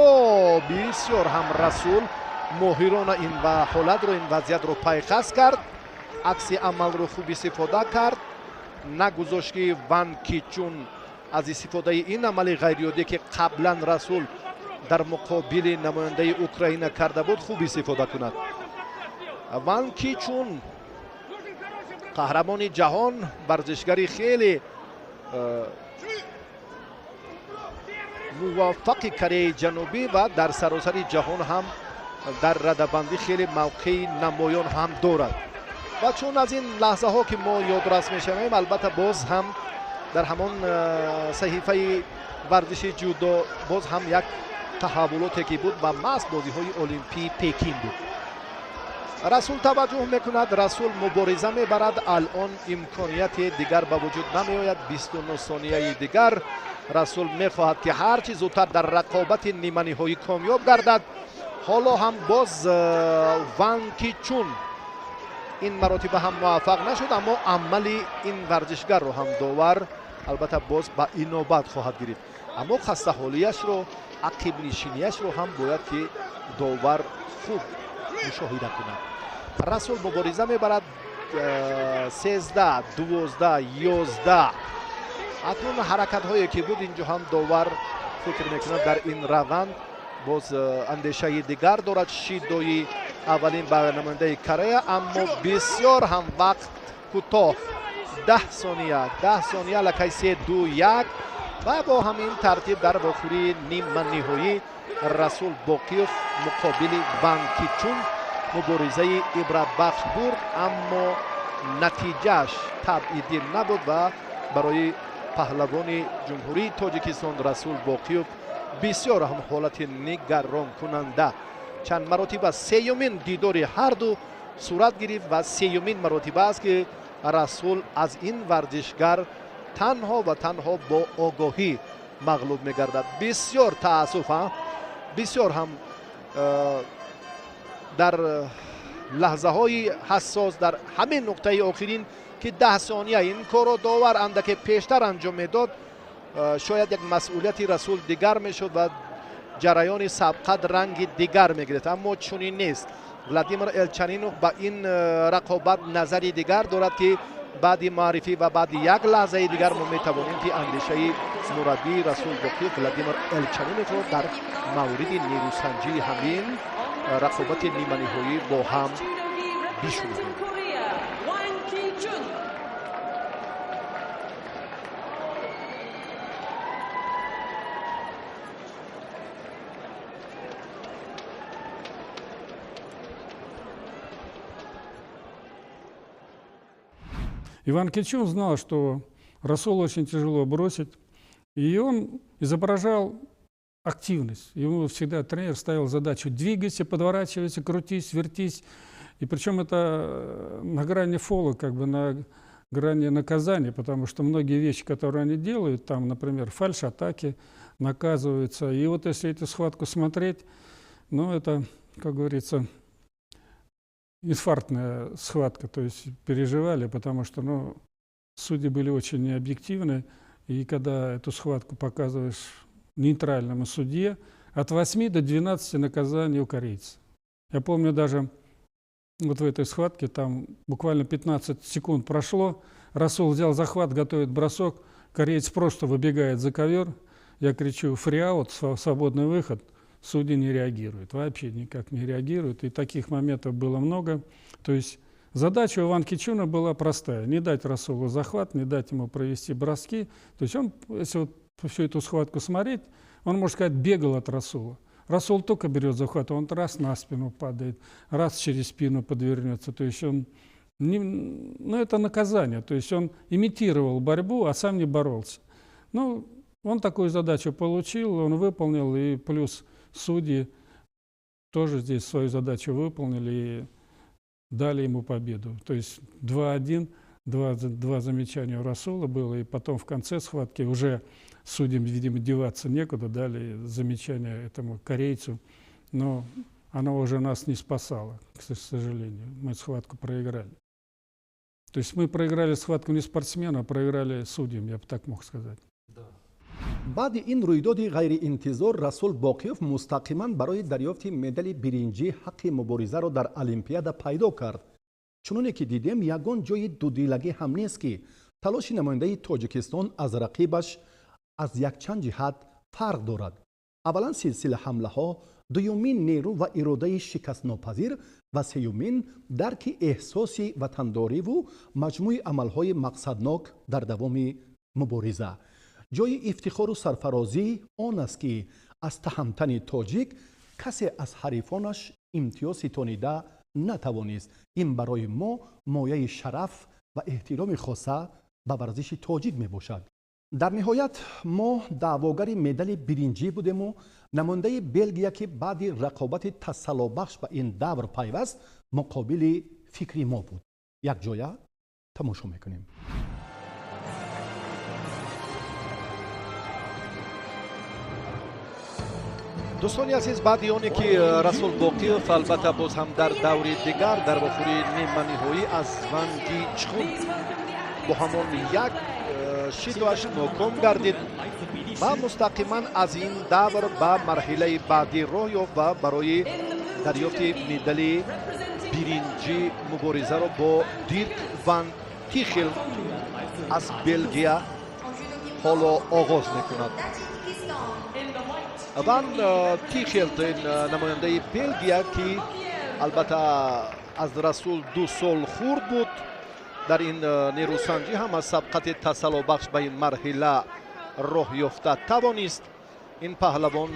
бисёр ҳам Расул моҳирона ин ҳолатро, ин вазъиятро пайхас кард, акси амалро хуб истифода кард, нагузошт ки Ван Кичун аз истифодаи ин амали ғайриоддӣ, ки қаблан Расул дар муқобили намояндаи Украина карда буд, хуб истифода кунад. Ван Кичун қаҳрамони ҷаҳон, варзишгари хеле муваффақи Кореяи Ҷанубӣ ва дар саросари ҷаҳон ҳам дар радабандӣ хеле мавқеи намоён ҳам дорад. Ва чун аз ин лаҳзаҳо ки мо ёдрас мешавем, албатта боз ҳам дар ҳамон саҳифаи варзиши ҷудо боз ҳам як таҳаввулоте ки буд ва маҳз бозиҳои олимпии Пекин буд. Расул таваҷҷӯҳ мекунад, Расул мубориза мебарад. Алон имконияти дигар ба вуҷуд намеояд. 29 сонияи дигар Расул мехоҳад, ки ҳарчи зудтар дар рақобати ниманиҳоӣ комёб гардад. Ҳоло ҳам боз Ван Кичун ин маротиба ҳам муваффақ нашуд, аммо амали ин варзишгарро ҳам довар албатта боз ба инобат хоҳад гирифт. Аммо хастаҳолияшро, ақибнишинияшро ҳам бояд ки довар хуб мушоҳида кунад. Расул мубориза мебарад. 13, 12, 11. Акнун ҳаракатҳое ки буд, инҷо ҳам довар фикр мекунад дар ин раванд боз андешаи дигар дорад. Шидои аввалин ба намояндаи Корея, аммо бисёр ҳам вақт кӯтоҳ, 10 сония, 10 сония, аллакай 3, 2, 1 ва бо ҳамин тартиб дар вохӯрии ниманиҳоӣ Расул Боқиев муқобили Ван Кичун муборизаи ибратбахш бурд, аммо натиҷааш табъидӣ набуд ва барои паҳлавони Ҷумҳурии Тоҷикистон Расул Боқиев бисёр ҳам ҳолати нигаронкунанда. Чанд маротиба сеюмин дидори ҳарду сурат гирифт ва сеюмин маротиба аст, ки Расул аз ин варзишгар танҳо ва танҳо бо огоҳӣ мағлуб мегардад. Бисёр таассуф, бисёр ҳам дар лаҳзаҳои ҳассос, дар ҳамин нуқтаи охирин, ки 10 сония ин корро довар андаке пештар анҷом медод, шояд як масъулияти Расул дигар мешуд ва ҷараёни сабқат ранги дигар мегирифт, аммо чунин нест. Владимир Элчанинов ба ин рақобат назари дигар дорад, ки баъди муаррифӣ ва баъди як лаҳзаи дигар мо метавонем, ки андешаи мураббии Расул Боқиев Владимир Элчаниновро дар мавриди нерӯсанҷии ҳамин рақобати ниманиҳоӣ бо ҳам бишунавем. Korea, Wang Ki-chun. Иван Кичун знал, что Расула очень тяжело бросить, и он изображал активность. Ему всегда тренер ставил задачу: двигайся, подворачивайся, крутись, вертись. И причем это на грани фола, как бы на грани наказания, потому что многие вещи, которые они делают, там, например, фальш-атаки наказываются. И вот если эту схватку смотреть, ну, это, как говорится, инфарктная схватка, то есть переживали, потому что, ну, судьи были очень необъективны, и когда эту схватку показываешь нейтральному судье, от 8 до 12 наказаний у корейцев. Я помню, даже вот в этой схватке, там буквально 15 секунд прошло, Расул взял захват, готовит бросок, кореец просто выбегает за ковер, я кричу «фри-аут», свободный выход, судьи не реагируют, вообще никак не реагируют, и таких моментов было много. То есть задача у Ивана Кичуна была простая: не дать Расулу захват, не дать ему провести броски. То есть он, если вот всю эту схватку смотреть, он, можно сказать, бегал от Расула. Расул только берет захват, он раз на спину падает, раз через спину подвернется. То есть он, не, ну, это наказание, то есть он имитировал борьбу, а сам не боролся. Ну, он такую задачу получил, он выполнил, и плюс судьи тоже здесь свою задачу выполнили и дали ему победу. То есть 2-1, два замечания у Расула было, и потом в конце схватки уже судьям, видимо, деваться некуда, дали замечание этому корейцу, но оно уже нас не спасало, к сожалению. Мы схватку проиграли. То есть мы проиграли схватку не спортсмену, а проиграли судьям, я бы так мог сказать. Баъди ин рӯйдоди ғайриинтизор Расул Боқиёв мустақиман барои дарёфти медали биринҷӣ ҳаққи муборизаро дар Олимпиада пайдо кард. Чуноне ки дидем, ягон ҷои дудилагӣ ҳам нест, ки талоши намояндаи Тоҷикистон аз рақибаш аз якчанд ҷиҳат фарқ дорад. Аввалан, силсила ҳамлаҳо, дуюмин, нерӯ ва иродаи шикастнопазир ва сеюмин, дарки эҳсоси ватандориву маҷмӯи амалҳои мақсаднок дар давоми мубориза. Ҷои ифтихору сарфарозӣ он аст, ки аз таҳамтани тоҷик касе аз ҳарифонаш имтиёз ситонида натавонист. Ин барои мо мояи шараф ва эҳтироми хоса ба варзиши тоҷик мебошад. Дар ниҳоят мо даъвогари медали биринҷӣ будему намояндаи Белгия, ки баъди рақобати тасаллобахш ба ин давр пайваст, муқобили фикри мо буд. Якҷоя тамошо мекунем. Дӯстони азиз, баъди оне ки Расул Боқиёв албатта боз ҳам дар даври дигар дар вохӯрии ниманиҳоӣ аз Ван Ги Чхун бо ҳамон як шитоаш ноком гардид ва мустақиман аз ин давр ба марҳилаи баъдӣ роҳ ёфт ва барои дарёфти медали биринҷӣ муборизаро бо Дирк Ван Тихел аз Белгия ҳоло оғоз мекунад. Ван Тихелт, ин намояндаи Белгия, ки албатта аз Расул 2 сол хурд буд, дар ин нерӯсанҷӣ ҳам аз сабқати тасаллобахш ба ин марҳила роҳ ёфта тавонист. Ин паҳлавон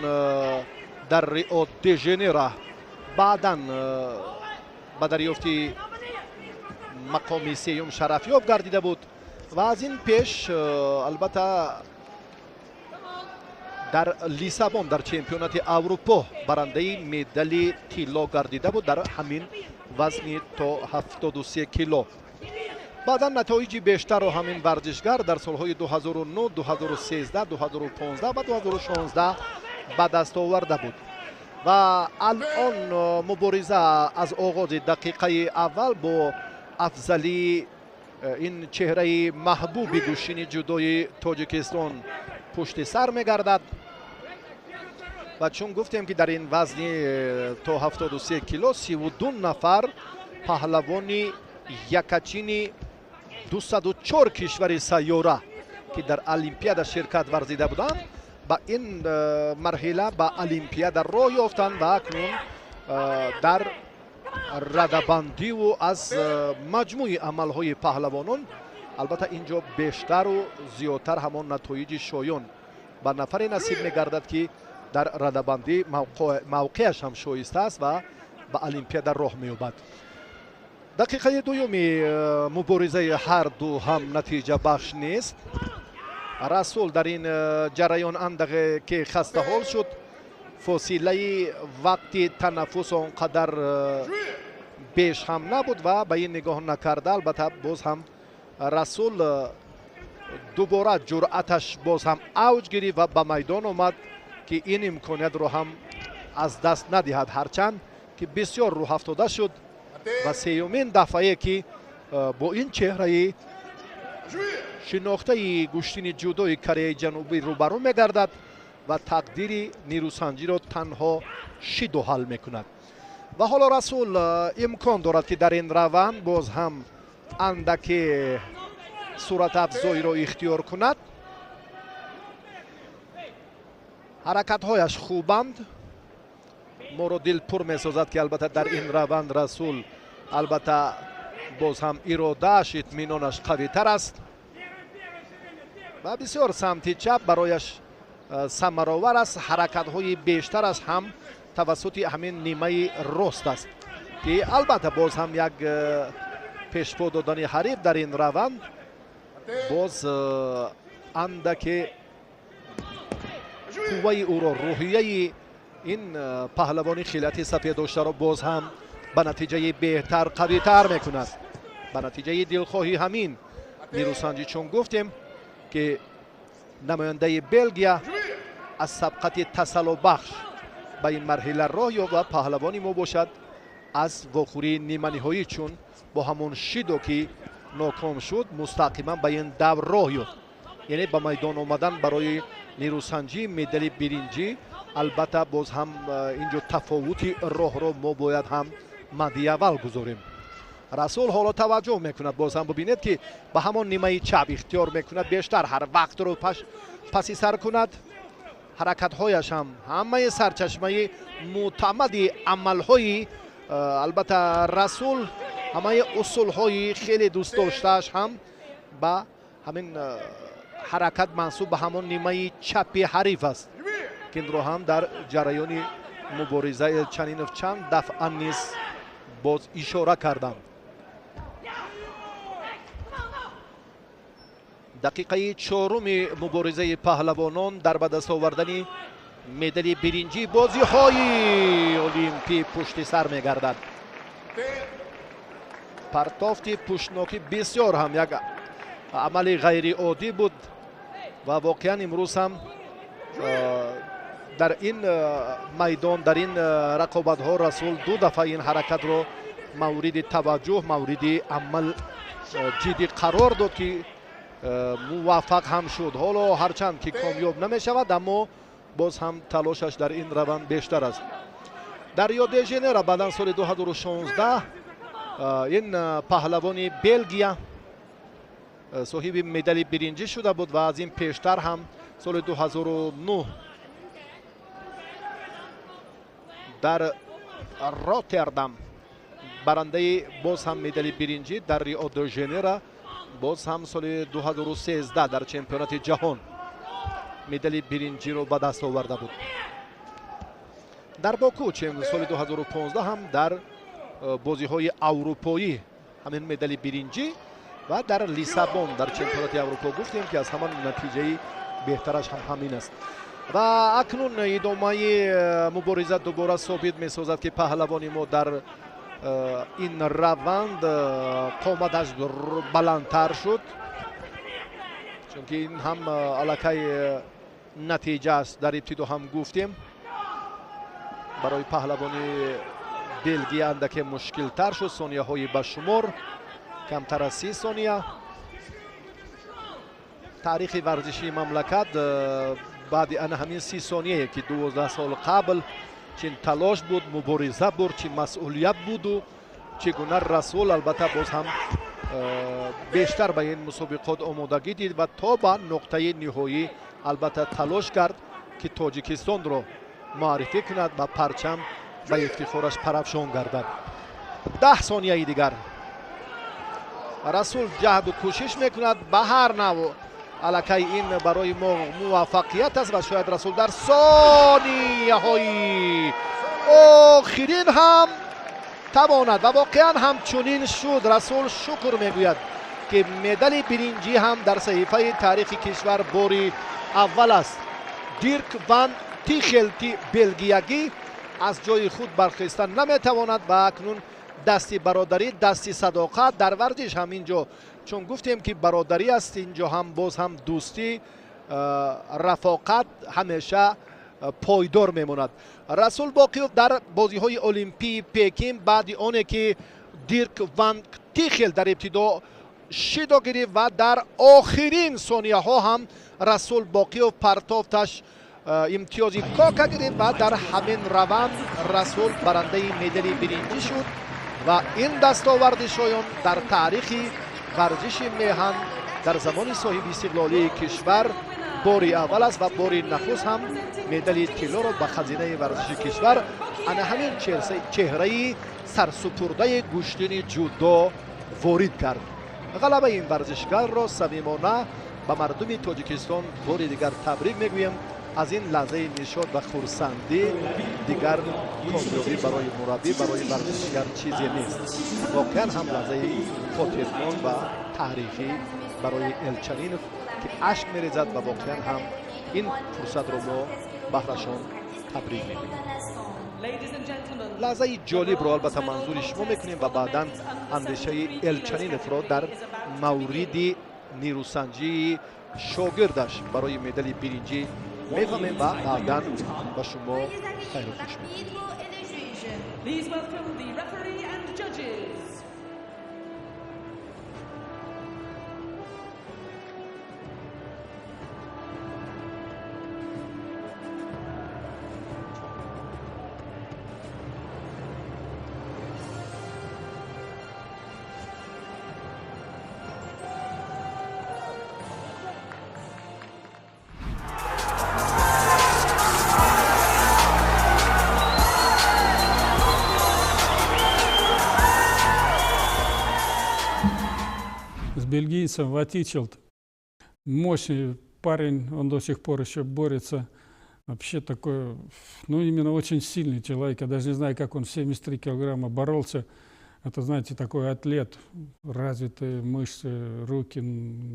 дар Рио де Жанейро баъдан ба дарёфти мақоми сеюм шарафёб гардида буд ва аз ин пеш албатта дар Лиссабон дар чемпионати Аврупо барандаи медали тилло гардида буд дар ҳамин вазни то 73 кило. Баъдан натоиҷи бештарро ҳамин варзишгар дар солҳои 2009, 2013, 2015 ва 2016 ба даст оварда буд. Ва алон мубориза аз оғози дақиқаи аввал бо афзалии ин чеҳраи маҳбуби гӯшини ҷудои Тоҷикистон пушти сар мегардад. Ва чун гуфтем, ки дар ин вазни то 73 кило 32 нафар паҳлавони якачини 204 кишвари сайёра, ки дар Олимпиада ширкат варзида буданд, ба ин марҳила ба Олимпиада роҳ ёфтанд ва акнун дар Радабандиву аз маҷмӯи амалҳои паҳлавонон албатта инҷо бештару зиёдтар ҳамон натоиҷи шоён ба нафаре насиб мегардад, ки дар радабандӣ мавқеаш ҳам шоиста аст ва ба олимпиада роҳ меёбад. Дақиқаи дуюми муборизаи ҳар ду ҳам натиҷабахш нест. Расул дар ин ҷараён андаке ки хастаҳол шуд, фосилаи вақти танаффус он қадар беш ҳам набуд ва ба ин нигоҳ накарда албатта боз ҳам Расул дубора ҷуръаташ боз ҳам авҷ гирифт ва ба майдон омад, ки ин имкониятро ҳам аз даст надиҳад, ҳарчанд ки бисёр рӯҳафтода шуд ва сеюмин дафъае ки бо ин чеҳраи шинохтаи гӯштини ҷудои Кореяи Ҷанубӣ рӯбарӯ мегардад ва тақдири нерӯсанҷиро танҳо шиду ҳал мекунад. Ва ҳоло Расул имкон дорад, ки дар ин раванд боз ҳам андаке суратафзоиро ихтиёр кунад. Ҳаракатҳояш хубанд, моро дилпур месозад, ки албатта дар ин раванд Расул албатта боз ҳам иродааш, итминонаш қавитар аст ва бисёр самти чап барояш самаровар аст. Ҳаракатҳои бештар аст ҳам тавассути ҳамин нимаи рост аст, ки албатта боз ҳам як пешпо додани ҳариф дар ин раванд боз андаке қувваи ӯро, рӯҳияи ин паҳлавони хилати сафеддоштаро боз ҳам ба натиҷаи беҳтар, қавитар мекунад. Ба натиҷаи дилхоҳи ҳамин нерӯсанҷӣ, чун гуфтем ки намояндаи Белгия аз сабқати тасаллобахш ба ин марҳила роҳ ёфт ва паҳлавони мо бошад аз вохӯрии ниманиҳоӣ, чун бо ҳамон шидо ки ноком шуд, мустақиман ба ин давр роҳ ёфт. Яъне ба майдон омадан барои нерӯсанҷии медали биринҷӣ албатта боз ҳам инҷо тафовути роҳро мо бояд ҳам мадди аввал гузорем. Расул ҳоло таваҷҷӯҳ мекунад, боз ҳам бибинед, ки ба ҳамон нимаи чап ихтиёр мекунад, бештар ҳар вақтро паси сар кунад. Ҳаракатҳояш ҳам ҳамаи сарчашмаи мӯътамади амалҳои албатта Расул, ҳамаи усулҳои хеле дӯстдоштааш ҳам ба ҳамин ҳаракат мансуб ба ҳамон нимаи чапи ҳариф аст, ки инро ҳам дар ҷараёни мубориза Элчанинов чанд дафъа низ боз ишора карданд. Дақиқаи чоруми муборизаи паҳлавонон дар ба даст овардани медали биринҷии бозиҳои олимпӣ пушти сар мегардад. Партофти пуштнокӣ бисёр ҳам як амали ғайриоддӣ буд ва воқеан имрӯз ҳам дар ин майдон, дар ин рақобатҳо Расул ду дафъа ин ҳаракатро мавриди таваҷҷӯҳ, мавриди амал ҷиддӣ қарор дод, ки муваффақ ҳам шуд. Ҳоло ҳарчанд ки комёб намешавад, аммо боз ҳам талошаш дар ин раванд бештар аст. Дар Рио де Жанейро баъдан соли 2016 ин паҳлавони Белгия соҳиби медали биринҷӣ шуда буд ва аз ин пештар ҳам соли 2009 дар Роттердам барандаи боз ҳам медали биринҷӣ, дар Рио де Жанейро боз ҳам соли 2013 дар чемпионати ҷаҳон медали биринҷиро ба даст оварда буд. Дар Боку соли 2015 ҳам дар бозиҳои аврупоӣ ҳамин медали биринҷӣ ва дар Лиссабон дар чемпионати Аврупо гуфтем, ки аз ҳама натиҷаи беҳтараш ҳам ҳамин аст. Ва акнун идомаи мубориза дубора собит месозад, ки паҳлавони мо дар ин раванд қоматаш баландтар шуд, чунки ин ҳам аллакай натиҷа аст. Дар ибтидо ҳам гуфтем барои паҳлавони Белгия андаке мушкилтар шуд, сонияҳои ба шумор камтар аз 30 сония. Таърихи варзишии мамлакат баъди ана ҳамин 30 сонияе ки 12 сол қабл чин талош буд, мубориза буд, чи масъулият буду чӣ гуна Расул албатта боз ҳам бештар ба ин мусобиқот омодагӣ дид ва то ба нуқтаи ниҳоӣ албатта талош кард, ки Тоҷикистонро муаррифӣ кунад ва парчам ба ифтихораш парафшон гардад. 10 сонияи дигар. Расул ҷаҳду кӯшиш мекунад ба ҳар навъ. Аллакай ин барои мо муваффақият аст ва шояд Расул дар сонияҳои охирин ҳам тавонад ва воқеан ҳамчунин шуд. Расул шукр мегӯяд, ки медали биринҷӣ ҳам дар саҳифаи таърихи кишвар бори аввал аст. Дирк ван Тихелти белгиягӣ аз ҷои худ бархеста наметавонад ва акнун дасти бародарӣ, дасти садоқат дар варзиш ҳам инҷо, чун гуфтем ки бародарӣ аст, инҷо ҳам боз ҳам дӯстӣ, рафоқат ҳамеша пойдор мемонад. Расул Боқиев дар бозиҳои олимпии Пекин баъди оне ки Дирк ван Тихел дар ибтидо шидо гирифт ва дар охирин сонияҳо ҳам Расул Боқиев партофташ имтиёзи кока гирифт ва дар ҳамин раванд Расул барандаи медали биринҷӣ шуд ва ин дастоварди шоён дар таърихи варзиши меҳан дар замони соҳиби истиқлолии кишвар бори аввал аст ва бори нахуст ҳам медали тиллоро ба хазинаи варзиши кишвар ана ҳамин чеҳраи сарсупурдаи гӯштини ҷудо ворид кард. Ғалабаи ин варзишгарро самимона ба мардуми Тоҷикистон бори дигар табрик мегӯем. Аз ин лаҳзаи нишод ва хурсандӣ дигар комёбӣ барои мураббӣ, барои варзишгар чизе нест. Воқеан ҳам лаҳзаи хотирмон ва таърихӣ барои Элчанинов, ки ашк мерезад ва воқеан ҳам ин фурсатро мо баҳрашон табрик мегӯем. Лаҳзаи ҷолибро албатта манзури шумо мекунем ва баъдан андешаи Элчаниновро дар мавриди нерӯсанҷии шогирдаш барои медали биринҷӣ мефаҳмем ва баъдан ба шумо хайру хуш мекунем. Бельгийцем Ватичелт. Мощный парень, он до сих пор еще борется. Вообще такой, ну именно очень сильный человек. Я даже не знаю, как он в 73 килограмма боролся. Это, знаете, такой атлет, развитые мышцы, руки,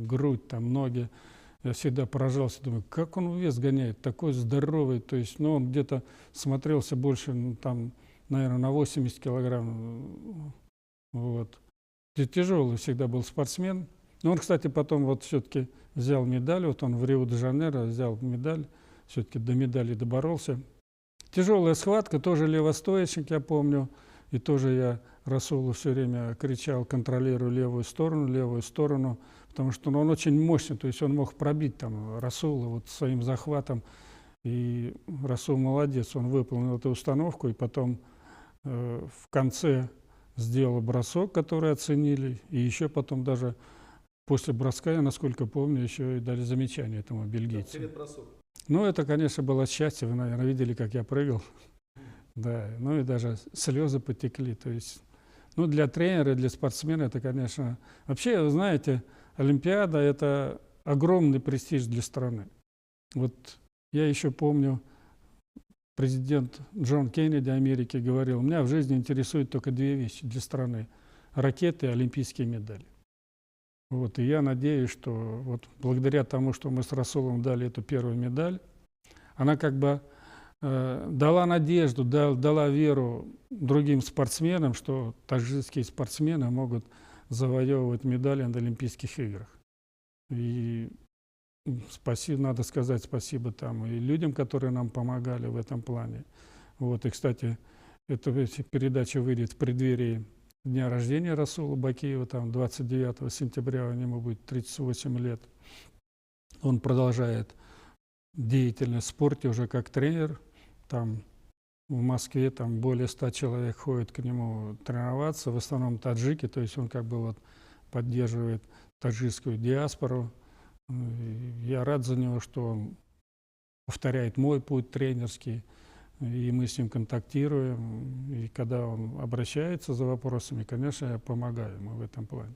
грудь, там, ноги. Я всегда поражался, думаю, как он вес гоняет, такой здоровый. То есть, ну, он где-то смотрелся больше, ну, там, наверное, на 80 килограмм. Вот. Тяжелый всегда был спортсмен. Но он, кстати, потом вот все-таки взял медаль. Вот он в Рио-де-Жанейро взял медаль. Все-таки до медали доборолся. Тяжелая схватка, тоже левостоечник, я помню. И тоже я Расулу все время кричал, контролирую левую сторону, потому что он очень мощный, то есть он мог пробить там Расула вот своим захватом. И Расул молодец, он выполнил эту установку, и потом в конце сделал бросок, который оценили, и еще потом даже после броска, я насколько помню, еще и дали замечание этому бельгийцу. Ну, это, конечно, было счастье, вы, наверное, видели, как я прыгал. Да, ну и даже слезы потекли. То есть, ну, для тренера, для спортсмена это, конечно... Вообще, вы знаете, Олимпиада – это огромный престиж для страны. Вот я еще помню, президент Джон Кеннеди Америки говорил, меня в жизни интересуют только две вещи для страны – ракеты и олимпийские медали. Вот, и я надеюсь, что вот благодаря тому, что мы с Расулом дали эту первую медаль, она как бы дала надежду, дала веру другим спортсменам, что таджикские спортсмены могут завоевывать медали на Олимпийских играх. И спасибо, надо сказать спасибо там и людям, которые нам помогали в этом плане. Вот, и, кстати, эта передача выйдет в преддверии дня рождения Расула Бакиева, там 29 сентября, ему будет 38 лет. Он продолжает деятельность в спорте уже как тренер. Там в Москве там более 100 человек ходят к нему тренироваться, в основном таджики, то есть он как бы вот поддерживает таджикскую диаспору. Я рад за него, что он повторяет мой путь тренерский. И мы с ним контактируем. И когда он обращается за вопросами, конечно, я помогаю ему в этом плане.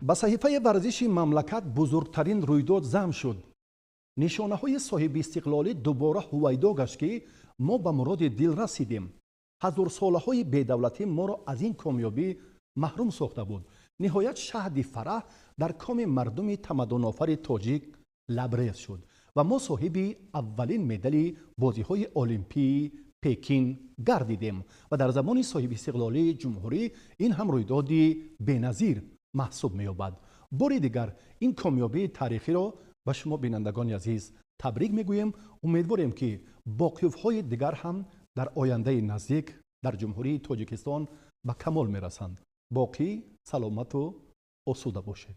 Ба саҳифаи варзиши мамлакат бузургтарин рӯйдод зам шуд. Нишонаҳои соҳибистиқлолӣ дубора ҳувайдо гашт, ки мо ба муроди дил расидем. Ҳазорсолаҳои бедавлатӣ моро аз ин комёбӣ маҳрум сохта буд. Ниҳоят, шаҳди фараҳ дар коми мардуми тамаддунофари тоҷик лабрез шуд ва мо соҳиби аввалин медали бозиҳои олимпии Пекин гардидем. Ва дар замони соҳибистиқлолии ҷумҳурӣ ин ҳам рӯйдоди беназир маҳсуб меёбад. Бори дигар ин комёбии таърихиро ба шумо, бинандагони азиз, табрик мегӯем. Умедворем, ки боқиёфҳои дигар ҳам дар ояндаи наздик дар Ҷумҳурии Тоҷикистон ба камол мерасанд. Боқӣ саломату осуда бошед.